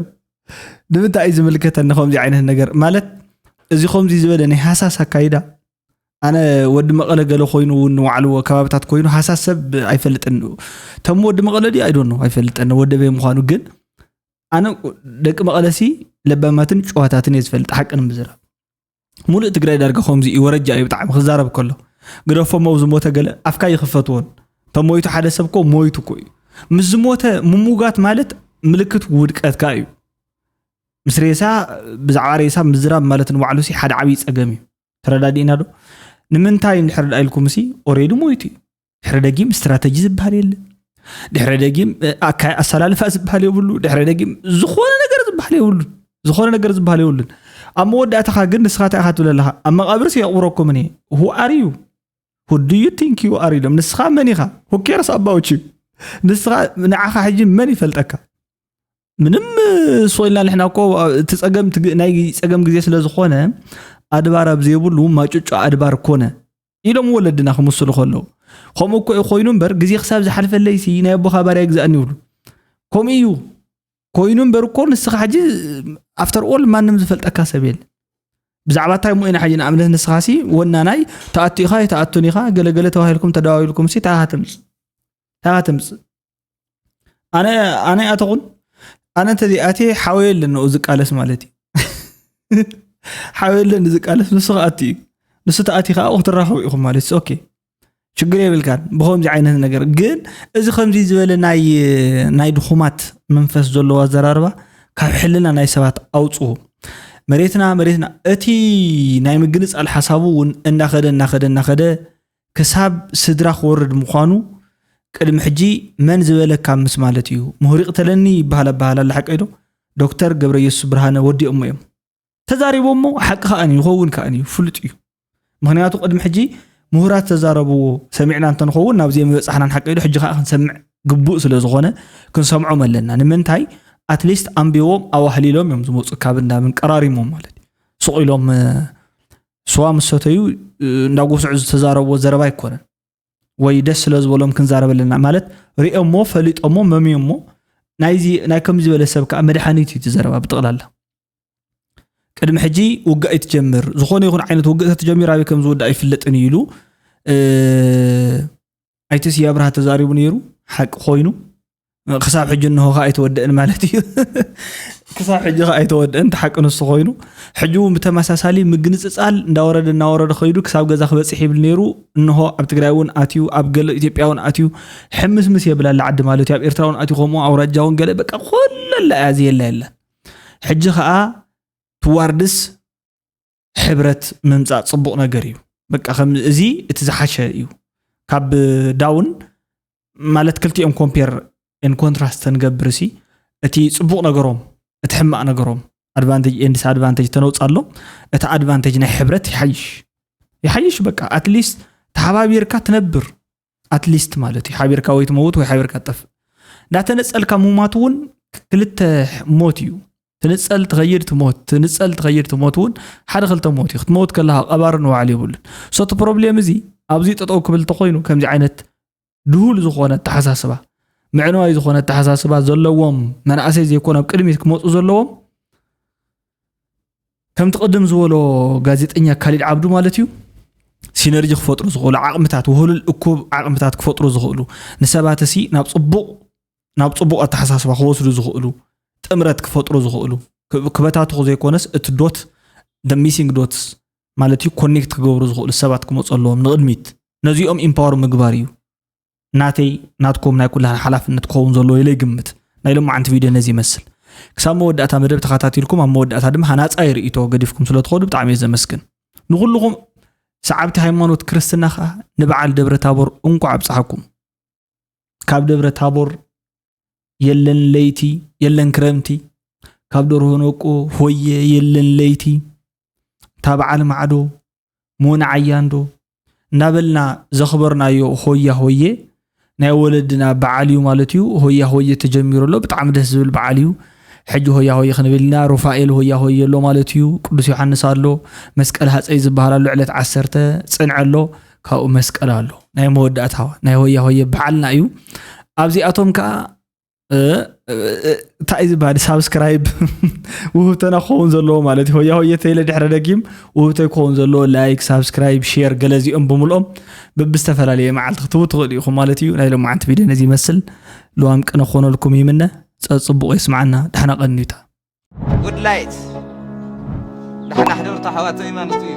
ንምንታይ እዩ ዝምልከተኒ ከምዚ ዓይነት ነገር? ማለት እዚ ከምዚ ዝበለ ናይ ሃሳስ ኣካይዳ ኣነ ወዲ መቐለ ገለ ኮይኑ እውን ንባዕሉ ከባብታት ኮይኑ ሃሳስ ሰብ ኣይፈልጥን። ተም ወዲ መቐለ ድዩ ኣይዶኖ ኣይፈልጠን ወደበይ ምዃኑ ግን ኣነ ደቂ መቐለሲ ለባማትን ጨዋታትን እየ ዝፈልጥ ሓቂ ንምዝራብ። ሙሉእ ትግራይ ዳርጋ ከምዚ እዩ ወረጃ እዩ ብጣዕሚ ክዛረብ ከሎ ግደፎሞ ዝሞተ ገለ ኣፍካ ይኽፈትዎን ተሞይቱ ሓደ ሰብ ኮ ሞይቱ ኮ እዩ ምስ ዝሞተ ምሙጋት ማለት ምልክት ውድቀትካ እዩ። ምስ ሬሳ ብዛዕባ ሬሳ ምዝራብ ማለት ንባዕሉ ሲ ሓደ ዓብዪ ፀገም እዩ። ተረዳዲእና ዶ? ንምንታይ እንድሕር ደኣ ኢልኩም ሲ ኦሬዲ ሞይቱ እዩ። ድሕሪ ደጊም ስትራተጂ ዝበሃል የለ። ድሕሪ ደጊም ኣካይ ኣሰላልፋ ዝበሃል የብሉ። ድሕሪ ደጊም ዝኾነ ነገር ዝበሃል የብሉን። ዝኾነ ነገር ዝበሃል የብሉን። ኣብ መወዳእታኻ ግን ንስኻ እንታይ ኢኻ ትብል ኣለኻ? ኣብ መቓብርስ የቕብረኩምን እየ። Who are you? Who do you think you are ኢሎም። ንስኻ መን ኢኻ? Who cares about you? ንስኻ ንዓኻ ሕጂ መን ይፈልጠካ? ምንም ሱቕ ኢልና ንሕና እኮ እቲ ፀገም ናይ ፀገም ግዜ ስለ ዝኾነ ኣድባር ኣብ ዘይብሉ ማጩጮ ኣድባር ኮነ ኢሎም ወለድና ክምስሉ ከለዉ ከምኡ እኮ እዩ ኮይኑ እምበር ግዜ ክሳብ ዝሓልፈለይሲ ናይ ኣቦኻ ባርያ ይግዛእኒ ይብሉ። ከምኡ እዩ ኮይኑ እምበር እኮ ንስኻ ሕጂ after all ማንም ዝፈልጠካ ሰብ የለ። ብዛዕባ እንታይ እሞ ኢና ሕጂ ንኣብነት ንስኻሲ ወናናይ ተኣቱ ኢኻ ኣይተኣቱን ኢኻ ገለገለ ተባሂልኩም ተደዋዊልኩም ሲ እንታይ ኢኻ ትምፅእ እንታይ ኢኻ ትምፅእ ኣነ ኣነ ኣተኹን ኣነ እንተዘይኣትየ ሓወየ ኣለኒ ዝቃለስ ማለት እዩ ሓወየ ኣለኒ ዝቃለስ ንሱ ክኣቱ እዩ ንሱ ተኣትዩ ከዓ ኣብኡ ክትራኸቡ ኢኹም ማለት እዩ okay ችግር የብልካን ብኸምዚ ዓይነት ነገር ግን እዚ ከምዚ ዝበለ ናይ ናይ ድኹማት መንፈስ ዘለዎ ኣዘራርባ ካብ ሕልና ናይ ሰባት ኣውፅኡ መሬትና መሬትና እቲ ናይ ምግንፃል ሓሳቡ እውን እናኸደ እናኸደ እናኸደ ክሳብ ስድራ ክወርድ ምዃኑ ቅድሚ ሕጂ መን ዝበለካ ምስ ማለት እዩ። ምሁር ይቕተለኒ ይበሃል ኣበሃህላ ኣለ ሓቀይ ዶ? ዶክተር ገብረየሱስ ብርሃነ ወዲኦሞ እዮም። ተዛሪቦሞ ሓቂ ከኣን ይኸውን ከኣን እዩ ፍሉጥ እዩ። ምክንያቱ ቅድሚ ሕጂ ምሁራት ተዛረብዎ ሰሚዕና እንተንኸውን ናብዚ የምበፃሕናን ሓቂ ኢሉ ሕጂ ከዓ ክንሰምዕ ግቡእ ስለ ዝኾነ ክንሰምዖም ኣለና። ንምንታይ ኣትሊስት ኣንቢቦም ኣዋህሊሎም እዮም ዝመፁ ካብ እንዳምን ቀራሪሞም ማለት እዩ። ሱቕ ኢሎም ስዋ ምስ ሰተዩ እንዳጎስዑ ዝተዛረብዎ ዘረባ ኣይኮነን። ወይ ደስ ስለ ዝበሎም ክንዛረብ ኣለና ማለት ሪኦሞ ፈሊጦሞ መምዮሞ ናይዚ ናይ ከምዚ ዝበለ ሰብ ከዓ መድሓኒት እዩ እቲ ዘረባ ብጠቕላላ። ቅድሚ ሕጂ ውግእ ኣይትጀምር፣ ዝኾነ ይኹን ዓይነት ውግእ ተትጀሚር ኣበይ ከም ዝውዳእ ኣይፍለጥን እዩ ኢሉ ኣይተ ስየ ኣብርሃ ተዛሪቡ ነይሩ። ሓቂ ኮይኑ ክሳብ ሕጂ እንሆ ከዓ ኣይተወደእን ማለት እዩ። ክሳብ ሕጂ ከዓ ኣይተወደእን፣ እቲ ሓቂ ንሱ ኮይኑ። ሕጂ እውን ብተመሳሳሊ ምግንፅፃል እንዳወረደ እናወረደ ከይዱ ክሳብ ገዛ ክበፅሕ ይብል ነይሩ። እንሆ ኣብ ትግራይ እውን ኣትዩ፣ ኣብ ገለ ኢትዮጵያ እውን ኣትዩ፣ ሕምስምስ የብል ኣለ ዓዲ ማለት እዩ። ኣብ ኤርትራ እውን ኣትዩ ከምኡ፣ ኣውራጃ እውን ገለ በቃ ኩለላ እያ ዝየላ የለ። ሕጂ ከዓ ትዋርድስ ሕብረት ምምፃእ ፅቡቕ ነገር እዩ። በቃ ከም እዚ እቲ ዝሓሸ እዩ። ካብ ዳውን ማለት ክልቲኦም ኮምፔር ን ኮንትራስት ተንገብር ሲ እቲ ፅቡቕ ነገሮም እቲ ሕማቕ ነገሮም ኣድቫንቴጅ ን ዲስኣድቫንቴጅ ተነውፃሎም። እቲ ኣድቫንቴጅ ናይ ሕብረት ይሓይሽ ይሓይሽ በቃ ኣትሊስት ተሓባቢርካ ትነብር። ኣትሊስት ማለት እዩ ሓቢርካ ወይ ትመውት ወይ ሓቢርካ ትጠፍእ። እንዳተነፀልካ ምማት እውን ክልተ ሞት እዩ። ትንፀል ትኸይድ ትሞት፣ ትንፀል ትኸይድ ትሞት እውን ሓደ ክልተ ሞት እዩ። ክትመውት ከለካ ቀባሪ ንባዕሉ የብሉን። ሶ እቲ ፕሮብሌም እዚ ኣብዚ ጠጠው ክብል እንተኮይኑ ከምዚ ዓይነት ድሁል ዝኾነ ኣተሓሳስባ፣ ምዕነዋይ ዝኾነ ኣተሓሳስባ ዘለዎም መናእሰይ ዘይኮኑ ኣብ ቅድሚት ክመፁ ዘለዎም ከምቲ ቅድም ዝበሎ ጋዜጠኛ ካሊድ ዓብዱ ማለት እዩ። ሲነርጂ ክፈጥሩ ዝኽእሉ ዓቕምታት፣ ውህሉል እኩብ ዓቕምታት ክፈጥሩ ዝኽእሉ፣ ንሰባት ሲ ናብ ፅቡቕ ናብ ፅቡቕ ኣተሓሳስባ ክወስዱ ዝኽእሉ፣ ጥምረት ክፈጥሩ ዝኽእሉ፣ ክበታትኹ ዘይኮነስ እቲ ዶት ሚሲንግ ዶትስ ማለት እዩ ኮኔክት ክገብሩ ዝኽእሉ ሰባት ክመፁ ኣለዎም ንቕድሚት። ነዚኦም ኢምፓወር ምግባር እዩ ናተይ ናትኩም ናይ ኩላህና ሓላፍነት ክኸውን ዘለዎ ኢለ ይግምት። ናይ ሎማዓንቲ ቪድዮ ነዚ ይመስል። ክሳብ መወዳእታ መደብ ተኸታቲልኩም ኣብ መወዳእታ ድማ ሃናፃይ ርእይቶ ገዲፍኩም ስለ ትኸዱ ብጣዕሚ እየ ዘመስግን። ንኩልኹም ሰዓብቲ ሃይማኖት ክርስትና ከዓ ንበዓል ደብረ ታቦር እንኳዕ ኣብፀሓኩም። ካብ ደብረ ታቦር የለን ለይቲ የለን ክረምቲ፣ ካብ ደርሆ ነቆ ሆየ የለን ለይቲ፣ እታ በዓል ማዕዶ ሞን ዓያንዶ እናበልና ዘኽበርናዮ ሆያ ሆየ ናይ ወለድና በዓል እዩ ማለት እዩ። ሆያ ሆየ ተጀሚሩ ኣሎ። ብጣዕሚ ደስ ዝብል በዓል እዩ። ሕጂ ሆያ ሆየ ክንብል ኢና። ሩፋኤል ሆያ ሆየ ኣሎ ማለት እዩ። ቅዱስ ዮሃንስ ኣሎ። መስቀል ሃፀይ ዝበሃል ኣሎ። ዕለት ዓሰርተ ፅንዐ ኣሎ። ካብኡ መስቀል ኣሎ። ናይ መወዳእታ ናይ ሆያ ሆየ በዓልና እዩ። ኣብዚኣቶም ከዓ እንታይ ዝበሃል ሳብስክራይብ ውህብተና ክኸውን ዘለዎ ማለት እዩ። ሆያ ሆየ ተይለ ድሕረ ደጊም ውህብተይ ክኸውን ዘለዎ ላይክ፣ ሳብስክራይብ፣ ሼር ገለ እዚኦም ብምልኦም በብዝተፈላለየ መዓልቲ ክትህቡ ትኽእሉ ኢኹም ማለት እዩ። ናይ ሎማዓንቲ ቪድዮ ነዚ ይመስል። ልዋም ቅነ ክኾነልኩም ይምነ። ጸጽቡቕ የስምዓና። ዳሕና ቀንዩታ። ጉድ ላይት ዳሕና ሕደርቱ ኣሕዋተይ ማለት እዩ።